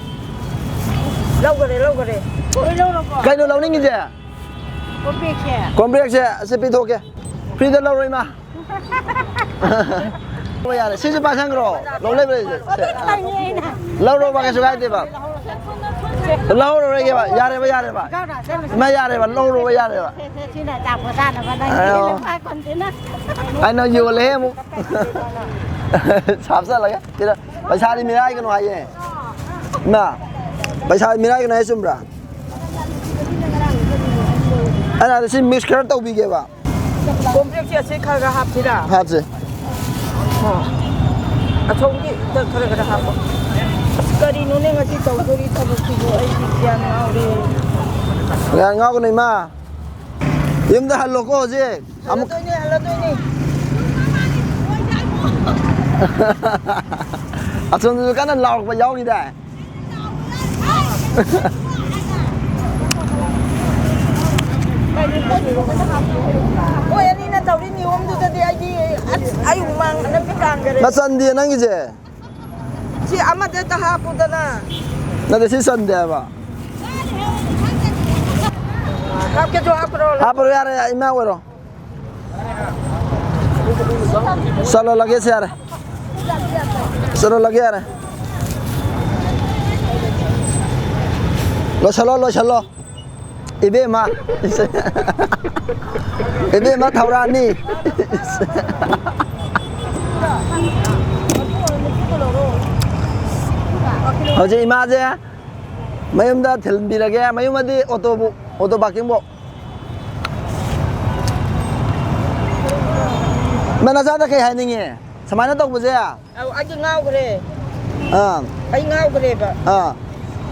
ꯂꯧꯈꯔꯦ, ꯂꯧꯈꯔꯦ꯫ ꯂꯣꯏ ꯂꯧꯔꯕꯣ? ꯀꯩꯅꯣ ꯂꯧꯅꯤꯡꯉꯤꯁꯦ? ꯀꯣꯝꯄ꯭ꯔꯦꯛꯁꯦ꯫ ꯀꯣꯝꯄ꯭ꯔꯦꯛꯁꯦ ꯑꯁꯤ ꯄꯤꯊꯣꯛꯀꯦ꯫ ꯐ꯭ꯔꯤꯗ ꯂꯧꯔꯣ ꯏꯃꯥ꯫ ꯌꯥꯔꯦ, ꯁꯤꯁꯨ ꯄꯥꯏꯁꯟꯈ꯭ꯔꯣ꯫ ꯂꯧ ꯂꯩꯕ ꯂꯩꯁꯦ꯫ ꯁꯦ꯫ ꯈꯪꯉꯦ ꯑꯩꯅ꯫ ꯂꯧꯔꯣꯕ, ꯀꯩꯁꯨ ꯀꯥꯏꯗꯦꯕ꯫ ꯂꯧꯔꯔꯣꯏꯒꯦꯕ, ꯌꯥꯔꯦꯕ, ꯌꯥꯔꯦꯕ꯫ ꯏꯃꯥ, ꯌꯥꯔꯦꯕ, ꯂꯧꯔꯣꯕ, ꯌꯥꯔꯦꯕ꯫ ꯁꯦ, ꯁꯦ, ꯁꯤꯅ ꯑꯆꯥꯄꯣꯠ ꯆꯥꯅꯕ ꯅꯪꯒꯤ ꯑꯣ꯫ ꯂꯨꯄꯥ ꯀꯨꯟꯁꯤꯅ꯫ ꯑꯩꯅ ꯌꯣꯜꯂꯦ ꯑꯃꯨꯛ꯫ ꯍꯥꯞꯆꯜꯂꯒꯦ꯫ ꯁꯤꯗ ꯄꯩꯁꯥꯗꯤ ꯃꯤꯔꯥꯏꯒꯅꯨ ꯍꯥꯏꯌꯦ꯫ ꯏꯃꯥ, ꯄꯩꯁꯥꯗꯤ ꯃꯤꯔꯥꯏꯒꯅꯨ ꯍꯥꯏ ꯆꯨꯝꯕ꯭ꯔꯥ? ꯑꯩꯅ ꯍꯥꯏꯗꯤ ꯁꯤ mix ꯈꯔ ꯇꯧꯕꯤꯒꯦꯕ꯫ ꯀꯣꯝꯄ꯭ꯔꯦꯛꯁꯦ ꯑꯁꯤ ꯈꯔ ꯈꯔ ꯍꯥꯞꯁꯤꯔꯥ? ꯍꯥꯞꯁꯦ꯫ ꯑꯣ꯫ ꯑꯁꯣꯝꯒꯤꯗ ꯈꯔ ꯈꯔ ꯍꯥꯞꯄꯣ꯫ ꯑꯁ, ꯀꯔꯤꯅꯣꯅꯦ ꯉꯁꯤ ꯇꯧꯗꯣꯔꯤ ꯊꯕꯛꯁꯤꯕꯨ? ꯑꯩꯗꯤ ꯒ꯭ꯌꯥꯟ ꯉꯥꯎꯔꯦ꯫ ꯒ꯭ꯌꯥꯟ ꯉꯥꯎꯒꯅꯨ, ꯏꯃꯥ꯫ ꯌꯨꯝꯗ ꯍꯜꯂꯣꯀꯣ ꯍꯧꯖꯤꯛ꯫ ꯑꯃꯨꯛ ꯍꯜꯂꯗꯣꯏꯅꯦ, ꯍꯜꯂꯗꯣꯏꯅꯦ꯫ ꯑꯁꯣꯝꯗꯁꯨ ꯀꯟꯅ ꯂꯥꯎꯔꯛꯄ ꯌꯥꯎꯈꯤꯗꯥꯏ? ꯃꯣꯏ ꯑꯅꯤꯅ ꯇꯧꯔꯤ ꯅꯤꯌꯣꯝꯗꯨꯗꯗꯤ ꯑꯩꯗꯤ ꯑꯁ, ꯑꯩ ꯍꯨꯃꯥꯡ ꯑꯅꯞꯄꯤ ꯀꯥꯡꯈꯔꯦ꯫ ꯃꯆꯟꯗꯤ ꯅꯪꯒꯤꯁꯦ? ꯁꯤ ꯑꯃꯗ ꯍꯦꯛꯇ ꯍꯥꯞꯄꯨꯗꯅ꯫ ꯅꯠꯇꯦ, ꯁꯤ ꯆꯟꯗꯦ ꯍꯥꯏꯕ꯫ ꯍꯥꯞꯀꯦꯁꯨ ꯍꯥꯞꯄ꯭ꯔꯣ? ꯍꯥꯞꯄ꯭ꯔꯣ, ꯌꯥꯔꯦ, ꯏꯃꯥ ꯑꯣꯏꯔꯣ꯫ ꯆꯠꯂꯣ, ꯂꯒꯦꯖ ꯌꯥꯔꯦ꯫ ꯆꯠꯂꯣ, ꯂꯒꯦꯖ ꯌꯥꯔꯦ꯫ ꯂꯣꯏꯁꯜꯂꯣ, ꯂꯣꯏꯁꯜꯂꯣ꯫ ꯏꯕꯦꯝꯃ꯫ ꯏꯕꯦꯝꯃ ꯊꯧꯔꯥꯅꯤ꯫ ꯍꯧꯖꯤꯛ ꯏꯃꯥꯁꯦ ꯃꯌꯨꯝꯗ ꯊꯤꯟꯕꯤꯔꯒꯦ, ꯃꯌꯨꯝ ꯑꯗꯤ ꯑꯣꯇꯣꯕꯨ, ꯑꯣꯇꯣ ꯄꯥꯔꯀꯤꯡꯕꯨ꯫ ꯏꯃꯥ, ꯅꯆꯥꯗ ꯀꯩ ꯍꯥꯏꯅꯤꯡꯉꯤ ꯁꯨꯃꯥꯏꯅ ꯇꯧꯕꯁꯦ? ꯑꯧ, ꯑꯩꯗꯤ ꯉꯥꯎꯈ꯭ꯔꯦ꯫ ꯑꯥ꯫ ꯑꯩ ꯉꯥꯎꯈ꯭ꯔꯦꯕ꯫ ꯑꯥ꯫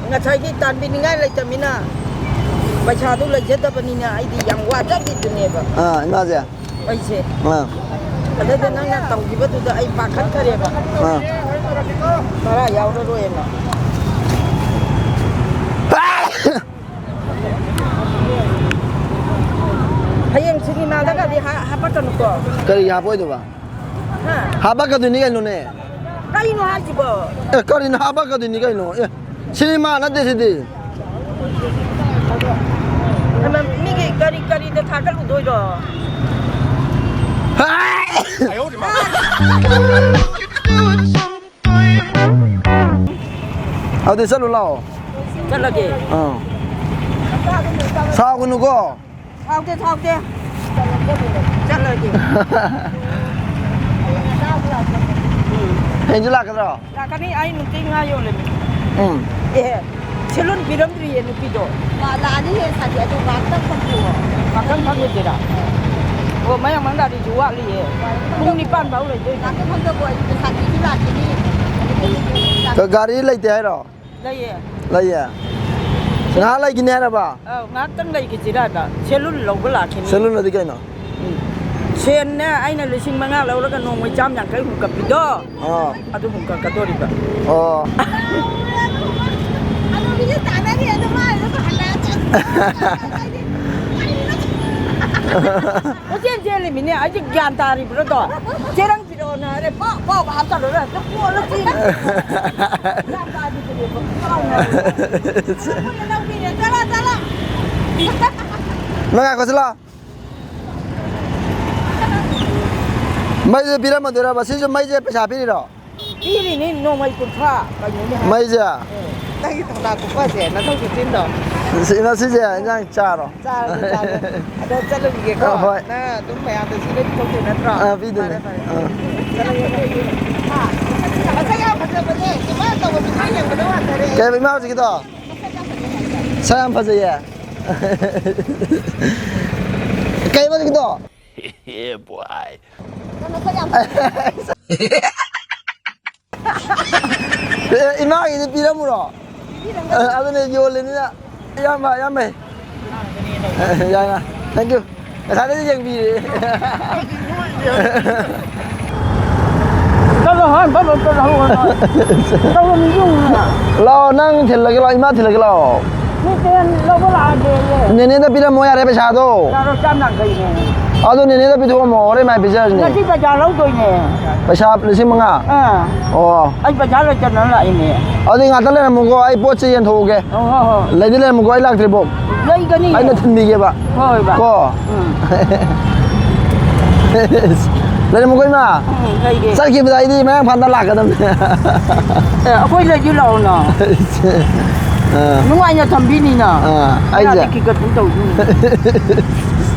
ꯉꯁꯥꯏꯒꯤ ꯇꯥꯟꯕꯤꯅꯤꯡꯉꯥꯏ ꯂꯩꯇꯃꯤꯅ, ꯄꯩꯁꯥꯗꯨ ꯂꯩꯖꯗꯕꯅꯤꯅ ꯑꯩꯗꯤ ꯌꯥꯝ ꯋꯥꯖꯕꯤꯗꯨꯅꯦꯕ꯫ ꯑꯥ, ꯏꯃꯥꯁꯦ꯫ ꯑꯩꯁꯦ꯫ ꯑꯥ꯫ ꯑꯗꯨꯗ ꯅꯪꯅ ꯇꯧꯈꯤꯕꯗꯨꯗ ꯑꯩ ꯄꯥꯈꯠꯈ꯭ꯔꯦꯕ꯫ ꯑꯥ꯫ ꯚꯔꯥ ꯌꯥꯎꯔꯔꯣꯏꯅ꯫ ꯍꯌꯦꯡ ꯁꯤꯅꯤꯃꯥꯗꯒꯗꯤ ꯍꯥ-, ꯍꯥꯄꯛꯀꯅꯨꯀꯣ꯫ ꯀꯔꯤꯒꯤ ꯍꯥꯞꯄꯣꯏꯗꯕ? ꯍꯥ? ꯍꯥꯄꯛꯀꯗꯣꯏꯅꯤ ꯀꯩꯅꯣꯅꯦ꯫ ꯀꯩꯅꯣ ꯍꯥꯏꯁꯤꯕꯣ? ꯑꯦ, ꯀꯔꯤꯅꯣ ꯍꯥꯄꯛꯀꯗꯣꯏꯅꯤ ꯀꯩꯅꯣ? ꯑꯦ, ꯁꯤꯅꯤꯃꯥ ꯅꯠꯇꯦ ꯁꯤꯗꯤ꯫ ꯑꯃ ꯃꯤꯒꯤ ꯀꯔꯤ ꯀꯔꯤꯗ ꯊꯥꯒꯠꯂꯨꯗꯣꯏꯔꯣ? ꯍꯥꯏ! ꯑꯗꯨꯗꯤ ꯆꯠꯂꯨ ꯂꯥꯛꯑꯣ꯫ ꯆꯠꯂꯒꯦ꯫ ꯑꯥ꯫ ꯁꯥꯎꯒꯅꯨꯀꯣ꯫ ꯁꯥꯎꯗꯦ, ꯁꯥꯎꯗꯦ꯫ ꯆꯠꯂꯒꯦ꯫ ꯎꯝ꯫ ꯍꯌꯦꯡꯁꯨ ꯂꯥꯛꯀꯗ꯭ꯔꯣ? ꯂꯥꯛꯀꯅꯤ, ꯑꯩ ꯅꯨꯡꯇꯤ ꯉꯥ ꯌꯣꯜꯂꯤꯅꯤ꯫ ꯎꯝ꯫ ꯑꯦ, ꯁꯦꯂꯨꯟ ꯄꯤꯔꯝꯗ꯭ꯔꯤꯌꯦ ꯅꯨꯄꯤꯗꯣ꯫ ꯃꯥ ꯂꯥꯛꯑꯅꯤ ꯍꯦ, ꯁꯥꯕꯤ, ꯑꯗꯨ ꯉꯥꯛꯇꯪ ꯐꯝꯕꯤꯌꯣ꯫ ꯉꯥꯛꯇꯪ ꯐꯝꯈꯤꯁꯤꯔꯥ? ꯑꯣ, ꯃꯌꯥꯡ ꯃꯥꯡꯗꯥꯗꯤꯁꯨ ꯋꯥꯠꯂꯤꯌꯦ꯫ ꯄꯨꯡ ꯅꯤꯄꯥꯟ ꯐꯥꯎ ꯂꯩꯗꯣꯏꯅꯦ꯫ ꯉꯥꯛꯇꯪ ꯐꯝꯗꯣꯛꯈꯣ, ꯑꯩ ꯁꯥꯕꯤꯁꯨ ꯂꯥꯛꯈꯤꯅꯤ꯫ ꯒꯥꯔꯤ ꯂꯩꯇꯦ ꯍꯥꯏꯔꯣ? ꯂꯩꯌꯦ꯫ ꯂꯩꯌꯦ? ꯉꯥꯏꯍꯥꯛ ꯂꯩꯈꯤꯅꯤ ꯍꯥꯏꯔꯕ? ꯑꯧ, ꯉꯥꯏꯍꯥꯛꯇꯪ ꯂꯩꯈꯤꯁꯤꯔ ꯍꯥꯏꯕ꯫ ꯁꯦꯂꯨꯟ ꯂꯧꯕ ꯂꯥꯛꯈꯤꯅꯤ꯫ ꯁꯦꯂꯨꯟ ꯑꯗꯤ ꯀꯩꯅꯣ? ꯎꯝ꯫ ꯁꯦꯟꯅꯦ ꯑꯩꯅ ꯂꯤꯁꯤꯡ ꯃꯉꯥ ꯂꯧꯔꯒ ꯅꯣꯡꯃꯩ ꯆꯥꯝ ꯌꯥꯡꯈꯩ ꯍꯨꯟꯀꯠꯄꯤꯗꯣ꯫ ꯑꯥ꯫ ꯑꯗꯨ ꯍꯨꯟꯀꯠꯀꯗꯣꯔꯤꯕ꯫ ꯑꯣ꯫ ꯑꯗꯨꯒꯤꯁꯨ ꯇꯥꯟꯅꯔꯤ, ꯑꯗꯨ ꯃꯥ ꯑꯗꯨꯝ ꯍꯜꯂꯛꯑ ꯆꯠ-, ꯀꯣꯏꯆꯦꯟ ꯆꯦꯜꯂꯤꯃꯤꯅꯦ꯫ ꯑꯩꯁꯦ ꯒ꯭ꯌꯥꯟ ꯇꯥꯔꯤꯕ꯭ꯔꯥꯗꯣ? ꯆꯦꯔꯪ ꯄꯤꯔꯛꯑꯣꯅ ꯍꯥꯏꯔꯦ꯫ ꯄꯥꯎ, ꯄꯥꯎ ꯍꯥꯞꯆꯜꯂꯨꯔꯦ꯫ ꯍꯦꯛꯇ ꯀꯣꯜꯂ ꯆꯦꯜꯂꯤ꯫ ꯒ꯭ꯌꯥꯟ ꯇꯥꯗꯦ꯫ ꯃꯣꯏꯅ ꯂꯧꯕꯤꯔꯦ꯫ ꯆꯠꯂꯣ, ꯆꯠꯂꯣ꯫ ꯅꯪ ꯉꯥꯏꯈꯣ ꯁꯤ ꯂꯥꯎ꯫ ꯃꯩꯁꯦ ꯄꯤꯔꯝꯃꯗꯣꯏꯔꯕ? ꯁꯤꯁꯨ ꯃꯩꯁꯦ ꯄꯩꯁꯥ ꯄꯤꯔꯤꯔꯣ? ꯄꯤꯔꯤꯅꯤ, ꯅꯣꯡꯃꯩ ꯀꯨꯟꯊ꯭ꯔꯥ ꯀꯩꯅꯣꯅꯦ ꯍꯥꯏ꯫ ꯃꯩꯁꯦ? ꯅꯪꯒꯤ ꯊꯧꯅꯥ ꯀꯨꯞꯄꯁꯦ, ꯅꯊꯧ ꯈꯨꯠꯆꯤꯟꯗꯣ꯫ ꯁꯤ, ꯉꯁꯤꯁꯦ ꯏꯟꯖꯥꯡ ꯆꯥꯔꯣ? ꯆꯥꯔꯒꯦ, ꯆꯥꯔꯒꯦ꯫ ꯑꯗꯣ ꯆꯠꯂꯨꯈꯤꯒꯦꯀꯣ꯫ ꯑ, ꯍꯣꯏ꯫ ꯅꯪ ꯑꯗꯨꯝ ꯃꯌꯥꯝꯗ ꯁꯤꯗ ꯄꯤꯊꯣꯛꯇꯣꯏ ꯅꯠꯇ꯭ꯔꯣ? ꯑ, ꯄꯤꯗꯣꯏꯅꯦ꯫ ꯐꯔꯦ, ꯐꯔꯦ꯫ ꯑ꯫ ꯆꯠꯂꯒꯦ꯫ ꯍꯥ? ꯃꯁꯛ ꯌꯥꯝ ꯐꯖꯕꯅꯦ꯫ ꯁꯨꯃꯥꯏꯅ ꯇꯧꯕ ꯃꯤꯁꯛ ꯌꯦꯡꯕꯗ ꯋꯥꯟꯊꯔꯦ꯫ ꯀꯩ ꯍꯥꯏꯕ ꯏꯃꯥ ꯍꯧꯖꯤꯛꯀꯤꯗꯣ? ꯁꯛ ꯌꯥꯝ ꯐꯖꯩꯌꯦ꯫ ꯀꯩ ꯍꯥꯏꯕ ꯍꯧꯖꯤꯛꯀꯤꯗꯣ? Yeah, boy. ꯅꯪ ꯅꯁꯛ ꯌꯥꯝ ꯑꯦ, ꯏꯃꯥꯒꯤꯗꯤ ꯄꯤꯔꯝꯃꯨꯔꯣ? ꯑ, ꯑꯗꯨꯅꯦ ꯌꯣꯜꯂꯤꯅꯤꯅ꯫ ꯏꯌꯥꯝꯕ, ꯏꯌꯥꯝꯕ꯫ ꯑ, ꯌꯥꯏ, ꯌꯥꯏ꯫ Thank you꯫ ꯉꯁꯥꯏꯗꯩ ꯌꯦꯡꯕꯤꯔꯦ꯫ ꯆꯠꯂꯣ, ꯍꯣꯏ, ꯆꯠꯂꯣ, ꯆꯠꯂꯣ, ꯍꯣꯏ, ꯍꯣꯏ꯫ ꯇꯧꯔꯣ, ꯃꯤ ꯌꯦꯡꯉꯨꯅ꯫ ꯂꯥꯛꯑꯣ, ꯅꯪ ꯊꯤꯜꯂꯒꯦ ꯂꯥꯛꯑꯣ, ꯏꯃꯥ ꯊꯤꯜꯂꯒꯦ ꯂꯥꯛꯑꯣ꯫ ꯃꯤ ꯇꯦꯟ ꯂꯧꯕ ꯂꯥꯛꯑꯒꯦꯌꯦ꯫ ꯅꯦꯅꯦꯗ ꯄꯤꯔꯝꯃꯣ ꯌꯥꯔꯦ ꯄꯩꯁꯥꯗꯣ꯫ ꯌꯥꯔꯣꯏ, ꯆꯥꯝ ꯌꯥꯡꯈꯩꯅꯦ꯫ ꯑꯗꯣ ꯅꯦꯅꯦꯗ ꯄꯤꯊꯣꯛꯑꯝꯃꯣ, ꯍꯣꯔꯦꯟ ꯃꯥꯏ ꯄꯤꯖꯔꯁꯤꯅꯦ꯫ ꯉꯁꯤ ꯕꯖꯥꯔ ꯂꯧꯗꯣꯏꯅꯦ꯫ ꯄꯩꯁꯥ ꯂꯤꯁꯤꯡ ꯃꯉꯥ? ꯑꯥ꯫ ꯑꯣ꯫ ꯑꯩ ꯕꯖꯥꯔ ꯂꯩꯇꯗꯅ ꯂꯥꯛꯏꯅꯦ꯫ ꯑꯗꯨꯗꯤ ꯉꯥꯛꯇ ꯂꯩꯔꯝꯃꯨꯀꯣ, ꯑꯩ ꯄꯣꯠ ꯆꯩ ꯌꯦꯟꯊꯣꯛꯎꯒꯦ꯫ ꯍꯣꯏ, ꯍꯣꯏ, ꯍꯣꯏ꯫ ꯂꯩꯗꯤ ꯂꯩꯔꯝꯃꯨꯀꯣ, ꯑꯩ ꯂꯥꯛꯇ꯭ꯔꯤꯐꯥꯎ꯫ ꯂꯩꯒꯅꯤ꯫ ꯑꯩꯅ ꯊꯤꯟꯕꯤꯒꯦꯕ꯫ ꯍꯣꯏ, ꯕꯥ꯫ ꯀꯣ? ꯎꯝ꯫ ꯂꯩꯔꯝꯃꯨꯀꯣ, ꯏꯃꯥ꯫ ꯎꯝ, ꯂꯩꯒꯦ꯫ ꯆꯠꯈꯤꯕꯗ ꯑꯩꯗꯤ ꯃꯌꯥꯡ ꯐꯥꯟꯗ ꯂꯥꯛꯀꯗꯕꯅꯦ꯫ ꯑꯦ, ꯑꯩꯈꯣꯏ ꯂꯩꯁꯨ ꯂꯥꯛꯑꯣꯅ꯫ ꯑꯥ꯫ ꯅꯨꯡꯉꯥꯏꯅ ꯊꯝꯕꯤꯅꯤꯅ꯫ ꯑꯥ, ꯑꯩꯁꯦ꯫ ꯀꯅꯥꯗ ꯀꯤꯀꯠꯄ ꯇꯧꯗꯣꯏꯅꯣ?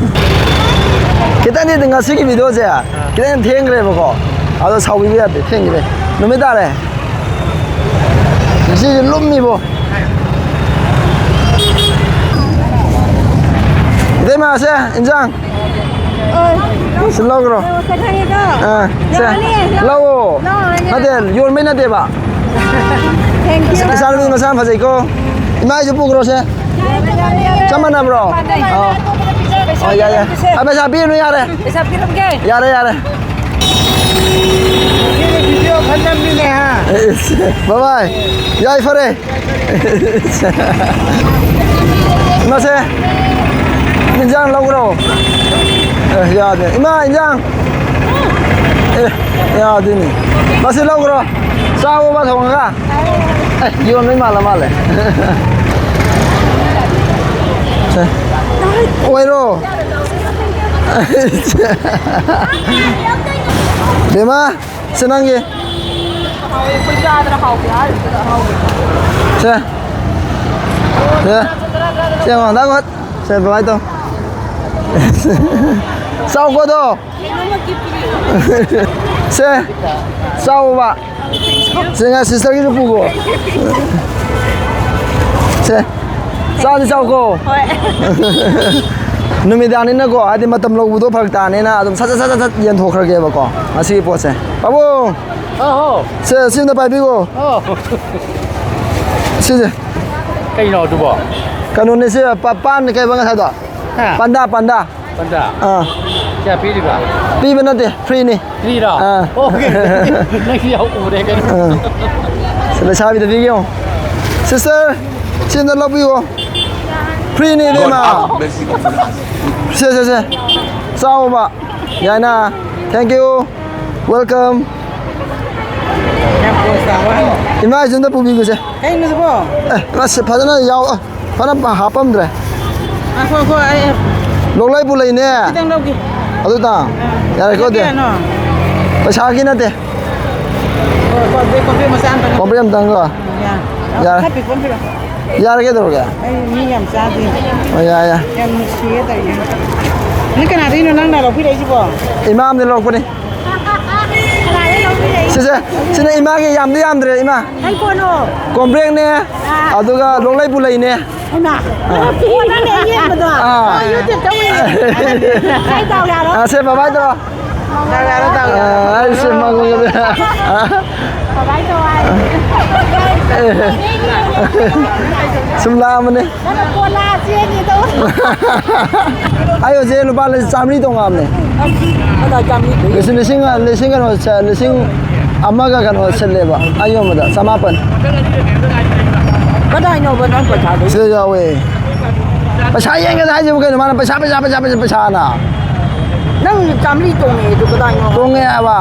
ꯈꯤꯇꯪꯗꯤ ꯉꯁꯤꯒꯤ ꯚꯤꯗꯤꯑꯣꯁꯦ ꯈꯤꯇꯪ ꯊꯦꯡꯈ꯭ꯔꯦꯕꯀꯣ꯫ ꯑꯗꯣ ꯁꯥꯎꯕꯤꯕ ꯌꯥꯗꯦ, ꯊꯦꯡꯈꯤꯕꯩ꯫ ꯅꯨꯃꯤꯠ ꯇꯥꯔꯦ꯫ ꯉꯁꯤꯁꯦ ꯂꯨꯝꯃꯤꯕꯣ꯫ ꯏꯇꯩꯃ, ꯁꯦ, ꯏꯟꯖꯥꯡ꯫ ꯁꯤ ꯂꯧꯈ꯭ꯔꯣ꯫ ꯑꯥ, ꯁꯦ, ꯂꯧꯑꯣ꯫ ꯅꯠꯇꯦ, ꯌꯣꯟꯕꯩ ꯅꯠꯇꯦꯕ꯫ ꯏꯆꯥꯅꯨꯄꯤ ꯃꯁꯥ ꯌꯥꯝ ꯐꯖꯩꯀꯣ꯫ ꯏꯃꯥꯒꯤꯁꯨ ꯄꯨꯈ꯭ꯔꯣ, ꯁꯦ꯫ ꯆꯞ ꯃꯥꯟꯅꯕ꯭ꯔꯣ? ꯑꯥ꯫ ꯑꯣ, ꯌꯥꯏ, ꯌꯥꯏ꯫ ꯑ, ꯄꯩꯁꯥ ꯄꯤꯔꯨꯅꯨ, ꯌꯥꯔꯦ꯫ ꯄꯩꯁꯥ ꯄꯤꯔꯝꯒꯦ꯫ ꯌꯥꯔꯦ, ꯌꯥꯔꯦ꯫ ꯁꯤꯗꯤ ꯚꯤꯗꯤꯑꯣ ꯈꯟꯅꯕꯅꯤꯅꯦ, ꯍꯥ? ꯑꯦꯁ, ꯕꯥꯏ ꯕꯥꯏ꯫ ꯌꯥꯏ, ꯐꯔꯦ꯫ ꯃꯁꯦ, ꯏꯟꯖꯥꯡ ꯂꯧꯈ꯭ꯔꯣ꯫ ꯑꯦ, ꯌꯥꯗꯦ꯫ ꯏꯃꯥ, ꯏꯟꯖꯥꯡ꯫ ꯑꯦ, ꯌꯥꯗꯦꯅꯦ꯫ ꯃꯁꯤ ꯂꯧꯈ꯭ꯔꯣ꯫ ꯆꯥꯎꯑꯣꯕ ꯊꯣꯡꯉꯒ꯫ ꯑꯦ, ꯌꯣꯟꯕꯩ ꯃꯥꯜꯂ ꯃꯥꯜꯂꯦ꯫ ꯁꯦ꯫ ꯑꯣꯏꯔꯣ꯫ ꯕꯦꯝꯃ, ꯁꯤ ꯅꯪꯒꯤ꯫ ꯁꯦ꯫ ꯁꯦ꯫ ꯁꯦ, ꯌꯦꯡꯉꯣ, ꯅꯪ ꯁꯦ, ꯕꯥꯏ ꯕꯥꯏ ꯇꯧ꯫ ꯆꯥꯎꯀꯣ ꯑꯗꯣ꯫ ꯁꯦ, ꯆꯥꯎꯕ꯫ ꯁꯦ, ꯉꯥ ꯁꯤꯁꯇꯔꯒꯤꯁꯨ ꯄꯨꯈꯣ꯫ ꯁꯦ, ꯆꯥꯗꯤ ꯆꯥꯎꯀꯣ꯫ ꯍꯣꯏ꯫ ꯅꯨꯃꯤꯗꯥꯡꯅꯤꯅꯀꯣ, ꯍꯥꯏꯗꯤ ꯃꯇꯝ ꯂꯧꯕꯗꯣ ꯐꯔꯛ ꯇꯥꯅꯤꯅ ꯑꯗꯨꯝ ꯁꯠ ꯁꯠ ꯁꯠ ꯁꯠ ꯌꯦꯟꯊꯣꯛꯈ꯭ꯔꯒꯦꯕꯀꯣ ꯉꯁꯤꯒꯤ ꯄꯣꯠꯁꯦ꯫ ꯄꯥꯕꯨꯡ! ꯑꯧ꯫ ꯁꯦ, ꯁꯤ ꯑꯝꯇ ꯄꯥꯏꯕꯤꯈꯣ꯫ ꯑꯧ꯫ ꯁꯤꯁꯦ꯫ ꯀꯩꯅꯣ ꯑꯗꯨꯕꯣ? ꯀꯩꯅꯣꯅꯦ ꯁꯤ, ꯄ-, ꯄꯥꯟ ꯀꯩꯕ ꯉꯁꯥꯏꯗꯣ? ꯍꯥ? ꯄꯥꯟꯗꯥ, ꯄꯥꯟꯗꯥ꯫ ꯄꯟꯗꯥ꯫ ꯑꯥ꯫ ꯀꯌꯥ ꯄꯤꯔꯤꯕ? ꯄꯤꯕ ꯅꯠꯇꯦ, ꯐ꯭ꯔꯤꯅꯤ꯫ ꯐ꯭ꯔꯤꯔꯣ? ꯑꯥ꯫ ꯑꯣꯀꯦ꯫ ꯅꯪꯁꯨ ꯌꯥꯎ ꯎꯔꯦ ꯀꯩꯅꯣ꯫ ꯑꯥ꯫ ꯁꯤ ꯂꯩꯁꯥꯕꯤꯗ ꯄꯤꯒꯦ ꯌꯦꯡꯉꯣ꯫ ꯁꯤꯁꯇꯔ, ꯁꯤ ꯑꯝꯇ ꯂꯧꯕꯤꯌꯣ꯫ ꯐ꯭ꯔꯤꯅꯤ, ꯏꯕꯦꯝꯃ꯫ ꯁꯦ, ꯁꯦ, ꯁꯦ꯫ ꯆꯥꯎꯕ꯫ ꯌꯥꯏꯅ꯫ Thank you꯫ Welcome꯫ ꯌꯥꯝ ꯄꯣꯁ ꯇꯥꯕ꯫ ꯏꯃꯥ, ꯁꯤ ꯑꯝꯇ ꯄꯨꯕꯤꯒꯨꯁꯦ꯫ ꯀꯩꯅꯣ ꯁꯤꯕꯣ? ꯑꯦ, ꯃꯥ ꯁꯤ ꯐꯖꯅ ꯌꯥꯎ-, ꯑ, ꯐꯖꯅ ꯍꯥꯞꯄꯝꯗ꯭ꯔꯦ꯫ ꯉꯥꯏꯈꯣ, ꯉꯥꯏꯈꯣ, ꯑꯩ ꯂꯣꯛꯂꯩ ꯄꯨꯂꯩꯅꯦ꯫ ꯈꯤꯇꯪ ꯂꯧꯒꯦ꯫ ꯑꯗꯨ ꯇꯥ꯫ ꯑꯥ꯫ ꯌꯥꯔꯦꯀꯣ, ꯄꯩꯁꯥ ꯑꯗꯨꯗꯤ꯫ ꯀꯌꯥꯅꯣ? ꯄꯩꯁꯥꯒꯤ ꯅꯠꯇꯦ꯫ ꯍꯣꯏ, ꯀꯣꯝꯄ꯭ꯔꯦꯛ, ꯀꯣꯝꯄ꯭ꯔꯦꯛ ꯃꯆꯥ ꯑꯝꯇꯪ꯫ ꯀꯣꯝꯄ꯭ꯔꯦꯛ ꯑꯝꯇꯪꯒ꯫ ꯌꯥ-, ꯌꯥꯔꯦ꯫ ꯈꯔ ꯄꯤꯛꯄ ꯑꯃ ꯄꯤꯔꯛꯑꯣ꯫ ꯌꯥꯔꯦ, ꯀꯩꯗꯧꯔꯒꯦ? ꯑꯩ ꯃꯤ ꯌꯥꯝ ꯆꯥꯗꯦ꯫ ꯑꯣ, ꯌꯥꯏ, ꯌꯥꯏ꯫ ꯌꯥꯝ ꯅꯨꯡꯁꯤꯌꯦ ꯇꯧꯔꯤꯁꯦ꯫ ꯅꯪ ꯀꯅꯥꯗꯩꯅꯣ ꯅꯪꯅ ꯂꯧꯕꯤꯔꯛꯏꯁꯤꯕꯣ? ꯏꯃꯥ ꯑꯃꯗꯤ ꯂꯧꯔꯛꯄꯅꯤ꯫ ꯁꯤꯁꯦ, ꯁꯤꯅ ꯏꯃꯥꯒꯤ ꯌꯥꯝꯗꯤ ꯌꯥꯝꯗ꯭ꯔꯦ, ꯏꯃꯥ꯫ ꯀꯩ ꯄꯣꯠꯅꯣ? ꯀꯣꯝꯄ꯭ꯔꯦꯛꯅꯦ, ꯑꯥ꯫ ꯑꯗꯨꯒ ꯂꯣꯛꯂꯩ ꯄꯨꯂꯩꯅꯦ꯫ ꯍꯩꯃꯥ, ꯑꯥ꯫ ꯄꯤꯛꯑꯦ ꯅꯪꯅ ꯌꯦꯡꯕꯗꯣ꯫ ꯑꯥ꯫ ꯑꯥ, YouTube ꯇ ꯎꯏꯌꯦ꯫ ꯑꯩ ꯗꯥꯎ ꯌꯥꯔꯣꯏ꯫ ꯑꯥ, ꯁꯦ, bye bye ꯇꯧꯔꯣ꯫ ꯗꯥꯎ ꯌꯥꯔꯣꯏ, ꯗꯥꯎ ꯌꯥꯔꯣꯏ꯫ ꯑꯥ, ꯑꯩ ꯁꯦ, ꯃꯥꯡꯒꯣꯟꯒꯤꯗ꯫ Bye bye ꯇꯧ ꯍꯥꯏ꯫ ꯁꯨꯝ ꯂꯥꯛꯑꯝꯕꯅꯦ꯫ ꯅꯪꯅ ꯄꯣꯂꯥ ꯆꯦꯟꯅꯤꯗꯣ꯫ ꯑꯩ ꯍꯧꯖꯤꯛ ꯂꯨꯄꯥ ꯂꯤꯁꯤꯡ ꯆꯥꯃꯔꯤ ꯇꯣꯡꯉꯛꯑꯕꯅꯦ꯫ ꯑꯁ, ꯀꯗꯥꯏ ꯆꯥꯃꯔꯤ? ꯂꯤꯁꯤꯡ, ꯂꯤꯁꯤꯡ, ꯂꯤꯁꯤꯡ ꯀꯩꯅꯣ, ꯂꯤꯁꯤꯡ ꯑꯃꯒ ꯀꯩꯅꯣ ꯁꯤꯜꯂꯦꯕ ꯑꯩ ꯌꯣꯟꯕꯗ, ꯆꯃꯥꯄꯟ꯫ ꯀꯗꯥꯏꯅꯣꯕ ꯅꯪ ꯄꯩꯁꯥꯗꯣ? ꯁꯤꯗ ꯌꯥꯎꯋꯦ꯫ ꯄꯩꯁꯥ ꯌꯦꯡꯒꯦꯗ ꯍꯥꯏꯁꯤꯕꯨ ꯀꯩꯅꯣ? ꯃꯥꯅ ꯄꯩꯁꯥ, ꯄꯩꯁꯥ, ꯄꯩꯁꯥ, ꯄꯩꯁꯥ, ꯄꯩꯁꯥꯅ꯫ ꯅꯪ ꯆꯥꯝꯃꯔꯤ ꯇꯣꯡꯉꯦ ꯑꯗꯨ ꯀꯗꯥꯏꯅꯣ? ꯇꯣꯡꯉꯦ ꯍꯥꯏꯕ꯫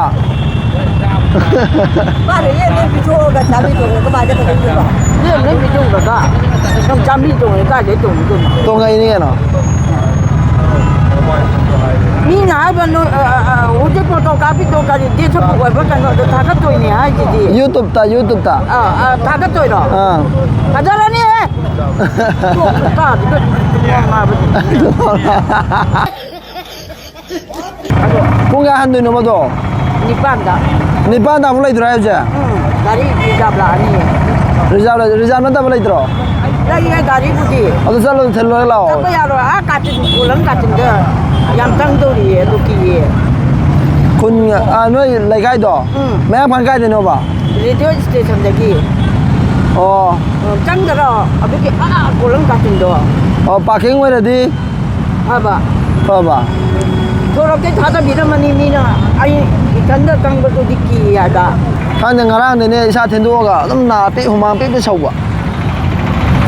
ꯃꯥꯅ ꯌꯦꯡꯉꯦ ꯄꯤꯊꯣꯛꯑꯒ ꯆꯥꯝꯃꯔꯤ ꯇꯣꯡꯉꯦ ꯀꯃꯥꯏꯅ ꯇꯧꯗꯣꯏꯕ? ꯌꯦꯡꯉꯦ ꯄꯤꯊꯣꯛꯑꯒ ꯅꯪ ꯆꯥꯝꯃꯔꯤ ꯇꯣꯡꯉꯦ ꯀꯥꯏꯗꯩ ꯇꯣꯡꯉꯤꯗꯣꯏꯅꯣ? ꯇꯣꯡꯉꯛꯏꯅꯦ ꯀꯩꯅꯣ꯫ ꯃꯤꯅ ꯍꯥꯏꯕ ꯅꯣ-, ꯑ, ꯑ, ꯑ, ꯍꯧꯖꯤꯛ ꯐꯣꯇꯣ ꯀꯥꯞꯄꯤꯗꯣ ꯀꯔꯤ ꯗꯦꯠ ꯑꯣꯏꯕ ꯀꯩꯅꯣꯗꯣ ꯊꯥꯒꯠꯇꯣꯏꯅꯦ ꯍꯥꯏꯁꯤꯗꯤ꯫ YouTube-ꯇ, YouTube-ꯇ꯫ ꯑꯥ, ꯑꯥ, ꯊꯥꯒꯠꯇꯣꯏꯔꯣ? ꯑꯥ꯫ ꯐꯖꯔꯅꯤꯍꯦ꯫ ꯀꯣꯛ ꯇꯥꯗꯦꯗ, ꯉꯥꯡꯕꯗꯤ꯫ ꯄꯨꯡ ꯀꯌꯥ ꯍꯟꯗꯣꯏꯅꯣꯕ ꯑꯗꯣ? ꯅꯤꯄꯥꯟꯗ꯫ ꯅꯤꯄꯥꯟꯗ ꯑꯃꯨꯛ ꯂꯩꯗꯣꯏꯔꯥ ꯍꯥꯏꯁꯦ? ꯎꯝ, ꯒꯥꯔꯤ reserve ꯂꯥꯛꯑꯅꯤ꯫ Reserve ꯂꯩ-, reserve ꯅꯠꯇꯕ ꯂꯩꯇ꯭ꯔꯣ? ꯂꯩꯌꯦ ꯒꯥꯔꯤꯕꯨꯗꯤ꯫ ꯑꯗꯨ ꯆꯠꯂꯣ, ꯊꯤꯜꯂꯨꯔ ꯂꯥꯛꯑꯣ꯫ ꯆꯠꯄ ꯌꯥꯔꯣꯏ, ꯑꯥ ꯀꯥꯆꯤꯟ, ꯀꯣꯂꯪ ꯀꯥꯆꯤꯟꯗ ꯌꯥꯝ ꯆꯪꯗꯧꯔꯤꯌꯦ, ꯑꯗꯨ ꯀꯤꯌꯦ꯫ ꯈꯨꯟ, ꯑꯥ, ꯅꯣꯏ ꯂꯩꯀꯥꯏꯗꯣ? ꯎꯝ꯫ ꯃꯌꯥꯡꯐꯥꯟ ꯀꯥꯏꯗꯩꯅꯣꯕ? Radio station-ꯗꯒꯤ꯫ ꯑꯣ꯫ ꯑꯣ, ꯆꯪꯗꯔꯣ? ꯑꯗꯨꯒꯤ ꯑꯥ ꯀꯣꯂꯪ ꯀꯥꯆꯤꯟꯗꯣ꯫ ꯑꯣ, parking ꯑꯣꯏꯔꯗꯤ? ꯐꯕ꯫ ꯐꯕ꯫ ꯁꯣꯔꯣꯛꯇꯩ ꯊꯥꯗꯕꯤꯔꯝꯃꯅꯤ ꯃꯤꯅ꯫ ꯑꯩ ꯏꯊꯟꯗ ꯆꯪꯕꯗꯨꯗꯤ ꯀꯤ ꯍꯥꯏꯕ꯫ ꯈꯪꯗꯦ, ꯉꯔꯥꯡꯗꯩꯅꯦ ꯏꯁꯥ ꯊꯤꯟꯗꯣꯛꯑꯒ ꯑꯗꯨꯝ ꯅꯥ ꯄꯦꯛ, ꯍꯨꯃꯥꯡ ꯄꯦꯛ ꯄꯦꯛ ꯁꯧꯕ꯫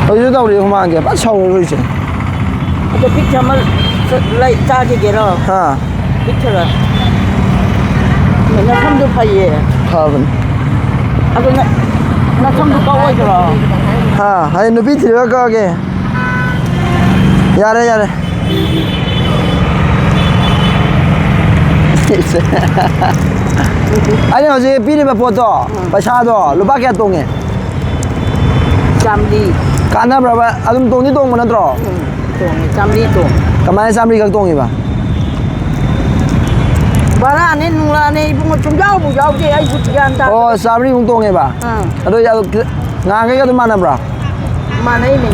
ꯍꯧꯖꯤꯛꯁꯨ ꯇꯧꯔꯤ, ꯍꯨꯃꯥꯡꯁꯦ ꯐꯖꯅ ꯁꯧꯔꯤ ꯍꯧꯖꯤꯛꯁꯦ꯫ ꯑꯗꯣ ꯄꯤꯛ ꯊꯝꯃ ꯂꯩ ꯆꯥꯈꯤꯒꯦꯔꯣ? ꯑꯥ꯫ ꯄꯤꯛ ꯊꯝꯃ꯫ ꯅꯁꯝꯗꯣ ꯐꯩꯌꯦ꯫ ꯐꯕꯅꯤ꯫ ꯑꯗꯣ ꯅ-, ꯅꯁꯝꯗꯣ ꯀꯛꯑꯣꯏꯗ꯭ꯔꯣ? ꯑꯥ, ꯍꯌꯦꯡ ꯅꯨꯄꯤ ꯊꯤꯔꯒ ꯀꯛꯑꯒꯦ꯫ ꯌꯥꯔꯦ, ꯌꯥꯔꯦ꯫ ꯑꯩꯅ ꯍꯧꯖꯤꯛ ꯄꯤꯔꯤꯕ ꯄꯣꯠꯇꯣ, ꯎꯝ꯫ ꯄꯩꯁꯥꯗꯣ ꯂꯨꯄꯥ ꯀꯌꯥ ꯇꯣꯡꯉꯦ? ꯆꯥꯝꯃꯔꯤ꯫ ꯀꯥꯟꯅꯕ꯭ꯔꯕ? ꯑꯗꯨꯝ ꯇꯣꯡꯗꯤ ꯇꯣꯡꯕ ꯅꯠꯇ꯭ꯔꯣ? ꯎꯝ, ꯇꯣꯡꯉꯦ, ꯆꯥꯝꯃꯔꯤ ꯇꯣꯡꯉꯦ꯫ ꯀꯃꯥꯏꯅ ꯆꯥꯝꯃꯔꯤ ꯈꯛ ꯇꯣꯡꯉꯤꯕ? ꯚꯔꯥꯅꯦ ꯅꯨꯡꯂꯥꯅꯦ ꯏꯕꯨꯡꯉꯣ, ꯁꯨꯡꯌꯥꯎꯕꯨ ꯌꯥꯎꯗꯦ, ꯑꯩꯁꯨ ꯒ꯭ꯌꯥꯟ ꯇꯥꯗꯦ꯫ ꯑꯣ, ꯆꯥꯝꯃꯔꯤꯃꯨꯛ ꯇꯣꯡꯉꯦꯕ? ꯑꯥ꯫ ꯑꯗꯣ ꯌꯥ-, ꯉꯍꯥꯟꯈꯩꯒ ꯑꯗꯨꯝ ꯃꯥꯟꯅꯕ꯭ꯔꯥ? ꯃꯥꯟꯅꯩꯅꯦ꯫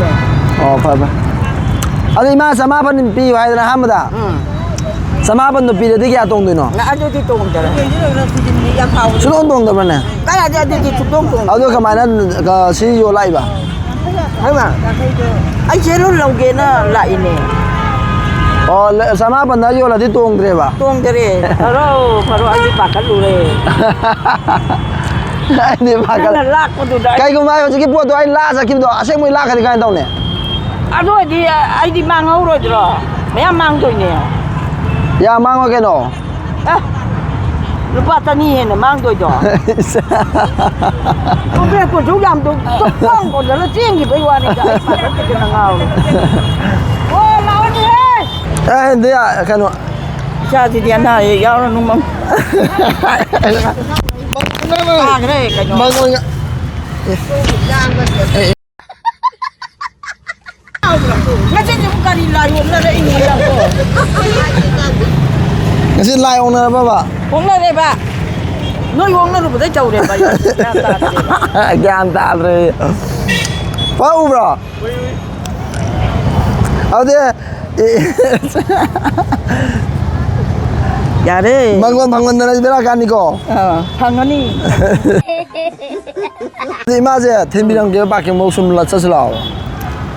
ꯑꯣ, ꯐꯔꯦ, ꯐꯔꯦ꯫ ꯑꯗꯣ ꯏꯃꯥ ꯆꯃꯥꯄꯟ ꯄꯤꯌꯨ ꯍꯥꯏꯗꯅ ꯑꯍꯥꯟꯕꯗ? ꯎꯝ꯫ ꯆꯃꯥꯄꯟꯗꯣ ꯄꯤꯔꯗꯤ ꯀꯌꯥ ꯇꯣꯡꯗꯣꯏꯅꯣ? ꯑꯗꯨꯗꯤ ꯇꯣꯡꯗꯔꯦ꯫ ꯁꯨꯡꯇꯣꯡ ꯇꯣꯡꯗꯕ꯭ꯔꯅꯦ? ꯀꯥꯏꯗꯤ ꯑꯗꯨꯗꯤ ꯁꯨꯡꯇꯣꯡ ꯇꯣꯡꯗꯔꯦ꯫ ꯑꯗꯣ ꯀꯃꯥꯏꯅ, ꯑ, ꯁꯤ ꯌꯣꯜꯂꯛꯏꯕ? ꯍꯩꯃꯥ, ꯑꯩ ꯁꯦꯔꯨ ꯂꯧꯒꯦꯅ ꯂꯥꯛꯏꯅꯦ꯫ ꯑꯣ, ꯂ-, ꯆꯃꯥꯄꯟꯗ ꯌꯣꯜꯂꯗꯤ ꯇꯣꯡꯗ꯭ꯔꯦꯕ? ꯇꯣꯡꯗꯔꯦ꯫ ꯐꯔꯣ, ꯐꯔꯣ, ꯑꯩꯗꯤ ꯄꯥꯈꯠꯂꯨꯔꯦ꯫ ꯑꯩꯗꯤ ꯄꯥꯈꯠ-, ꯅꯪꯅ ꯂꯥꯛꯄꯗꯨꯗ ꯑꯩ ꯀꯩꯒꯨꯝꯕ ꯑꯩ ꯍꯧꯖꯤꯛꯀꯤ ꯄꯣꯠꯇꯣ ꯑꯩ ꯂꯥꯛꯑ ꯆꯠꯈꯤꯕꯗꯣ ꯑꯁꯦꯡꯕꯩ ꯂꯥꯛꯈ꯭ꯔꯗꯤ ꯀꯃꯥꯏꯅ ꯇꯧꯅꯤ? ꯑꯗꯨ ꯑꯣꯏꯗꯤ ꯑꯩꯗꯤ ꯃꯥꯡꯍꯧꯔꯣꯏꯗ꯭ꯔꯣ? ꯃꯌꯥꯝ ꯃꯥꯡꯗꯣꯏꯅꯦ꯫ ꯌꯥꯝ ꯃꯥꯡꯉꯣꯏ ꯀꯩꯅꯣ꯫ ꯑꯦ, ꯂꯨꯄꯥ ꯆꯅꯤ ꯍꯦꯟꯅ ꯃꯥꯡꯗꯣꯏꯗꯣ꯫ ꯀꯣꯝꯄ꯭ꯔꯦꯛ ꯀꯨꯟꯁꯨ ꯌꯥꯝꯗꯣ ꯀꯣꯡ ꯀꯣꯟꯗꯅ ꯆꯦꯟꯈꯤꯕꯩ ꯋꯥꯅꯤꯗ꯫ ꯑꯩ ꯄꯥꯈꯠꯇꯗꯅ ꯉꯥꯎꯔꯦ꯫ ꯑꯣ, ꯂꯥꯛꯑꯣꯅꯦꯍꯦ! ꯑꯦ, ꯑꯗꯨ ꯌꯥ-, ꯀꯩꯅꯣ꯫ ꯏꯆꯥꯁꯤꯗꯤ ꯑꯅꯥ ꯑꯌꯦꯛ ꯌꯥꯎꯔꯅꯨ ꯃꯝ-, ꯇꯥꯈ꯭ꯔꯦ ꯀꯩꯅꯣ꯫ ꯃꯉꯣꯟꯗ-, ꯉꯁꯤꯁꯤꯕꯨ ꯀꯔꯤ ꯂꯥꯏ ꯑꯣꯛꯅꯔꯛꯏꯅꯣ ꯅꯪꯕꯣ? ꯉꯁꯤ ꯂꯥꯏ ꯑꯣꯛꯅꯔꯕꯕ? ꯑꯣꯛꯅꯔꯦꯕ꯫ ꯅꯣꯏ ꯑꯣꯛꯅꯔꯨꯕꯗꯩ ꯇꯧꯔꯦꯕ ꯑꯩ꯫ ꯒ꯭ꯌꯥꯟ ꯇꯥꯗ꯭ꯔꯦꯕ꯫ ꯒ꯭ꯌꯥꯟ ꯇꯥꯗ꯭ꯔꯦ꯫ ꯄꯥꯎ ꯎꯕ꯭ꯔꯣ? ꯑꯗꯨꯗꯤ, ꯑꯦ, ꯌꯥꯔꯦ꯫ ꯃꯪꯒꯣꯟ ꯐꯪꯃꯟꯗꯅ ꯕꯦꯔꯥ ꯀꯥꯅꯤꯀꯣ? ꯑꯥ, ꯐꯪꯉꯅꯤ꯫ ꯑꯗꯨ ꯏꯃꯥꯁꯦ ꯊꯤꯟꯕꯤꯔꯝꯒꯦ, ꯄꯥꯔꯀꯤꯡꯐꯧ ꯁꯨꯝ ꯂ-, ꯆꯠꯁꯤ ꯂꯥꯛꯑꯣ꯫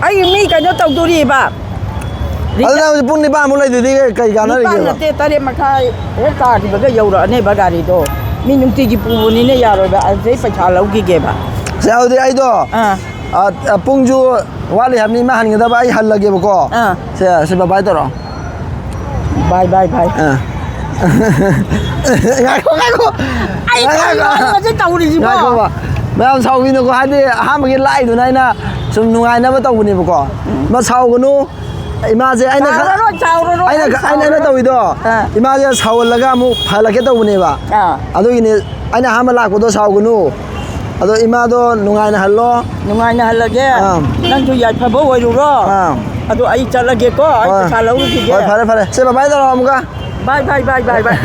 ꯑꯩ ꯃꯤ ꯀꯩꯅꯣ ꯇꯧꯗꯣꯔꯤꯕ꯫ ꯑꯗꯨ ꯅꯪ ꯍꯧꯖꯤꯛ ꯄꯨꯡ ꯅꯤꯄꯥꯟꯃꯨꯛ ꯂꯩꯗꯨꯗꯤ ꯀꯩ ꯀꯥꯟꯅꯔꯤꯒꯦꯕ? ꯅꯤꯄꯥꯟ ꯅꯠꯇꯦ, ꯇꯔꯦꯠ ꯃꯈꯥꯏ ꯍꯦꯛ ꯇꯥꯈꯤꯕꯒ ꯌꯧꯔꯛꯑꯅꯦꯕ ꯒꯥꯔꯤꯗꯣ꯫ ꯃꯤ ꯅꯨꯡꯇꯤꯒꯤ ꯄꯨꯕꯅꯤꯅ ꯌꯥꯔꯣꯏꯕ, ꯑꯗꯨꯗꯩ ꯄꯩꯁꯥ ꯂꯧꯈꯤꯒꯦꯕ꯫ ꯁꯦ, ꯑꯗꯨꯗꯤ ꯑꯩꯗꯣ, ꯑꯥ꯫ ꯑ, ꯑ, ꯄꯨꯡꯁꯨ ꯋꯥꯠꯂꯤ ꯍꯥꯏꯕꯅꯤ, ꯏꯃꯥ ꯍꯟꯒꯗꯕ, ꯑꯩ ꯍꯜꯂꯒꯦꯕꯀꯣ꯫ ꯑꯥ꯫ ꯁꯦ, ꯁꯤ ꯕꯥꯏ ꯕꯥꯏ ꯇꯧꯔꯣ꯫ ꯕꯥꯏ, ꯕꯥꯏ, ꯕꯥꯏ꯫ ꯑꯥ꯫ ꯉꯥꯏꯈꯣ, ꯉꯥꯏꯈꯣ꯫ ꯑꯩ ꯉꯥꯏꯈꯣ, ꯉꯥꯏꯈꯣ꯫ ꯀꯩꯅꯣꯁꯦ ꯇꯧꯔꯤꯁꯤꯕꯣ? ꯉꯥꯏꯈꯣꯕ꯫ ꯃꯌꯥꯝ ꯁꯥꯎꯕꯤꯅꯨꯀꯣ, ꯍꯥꯏꯗꯤ ꯑꯍꯥꯟꯕꯒꯤ ꯂꯥꯛꯏꯗꯨꯅ ꯑꯩꯅ ꯁꯨꯝ ꯅꯨꯡꯉꯥꯏꯅꯕ ꯇꯧꯕꯅꯦꯕꯀꯣ꯫ ꯎꯝ꯫ ꯃꯥ ꯁꯥꯎꯒꯅꯨ꯫ ꯏꯃꯥꯁꯦ ꯑꯩꯅ ꯈ-, ꯁꯥꯎꯔꯔꯣꯏ, ꯁꯥꯎꯔꯔꯣꯏ, ꯑꯩꯅ ꯑꯩ ꯈ-, ꯑꯩꯅ, ꯑꯩꯅ ꯁꯥꯎꯔꯔꯣꯏ꯫ ꯇꯧꯔꯤꯗꯣ, ꯑꯥ꯫ ꯏꯃꯥꯁꯦ ꯁꯥꯎꯍꯜꯂꯒ ꯑꯃꯨꯛ ꯐꯍꯜꯂꯛꯀꯦ ꯇꯧꯕꯅꯦꯕ꯫ ꯑꯥ꯫ ꯑꯗꯨꯒꯤꯅꯦ ꯑꯩꯅ ꯑꯍꯥꯟꯕ ꯂꯥꯛꯄꯗꯣ ꯁꯥꯎꯒꯅꯨ꯫ ꯑꯗꯣ ꯏꯃꯥꯗꯣ ꯅꯨꯡꯉꯥꯏꯅ ꯍꯜꯂꯣ꯫ ꯅꯨꯡꯉꯥꯏꯅ ꯍꯜꯂꯒꯦ꯫ ꯑꯥ꯫ ꯅꯪꯁꯨ ꯌꯥꯏꯐꯕ ꯑꯣꯏꯔꯨꯔꯣ꯫ ꯑꯥ꯫ ꯑꯗꯣ ꯑꯩ ꯆꯠꯂꯒꯦꯀꯣ꯫ ꯑꯩ ꯍꯣꯏ꯫ ꯄꯩꯁꯥ ꯂꯧꯔꯨꯈꯤꯒꯦ꯫ ꯍꯣꯏ, ꯐꯔꯦ, ꯐꯔꯦ꯫ ꯁꯦ, ꯕꯥꯏ ꯕꯥꯏ ꯇꯧꯔꯣ ꯑꯃꯨꯛꯀ꯫ ꯕꯥꯏ, ꯕꯥꯏ, ꯕꯥꯏ, ꯕꯥꯏ, ꯕꯥꯏ꯫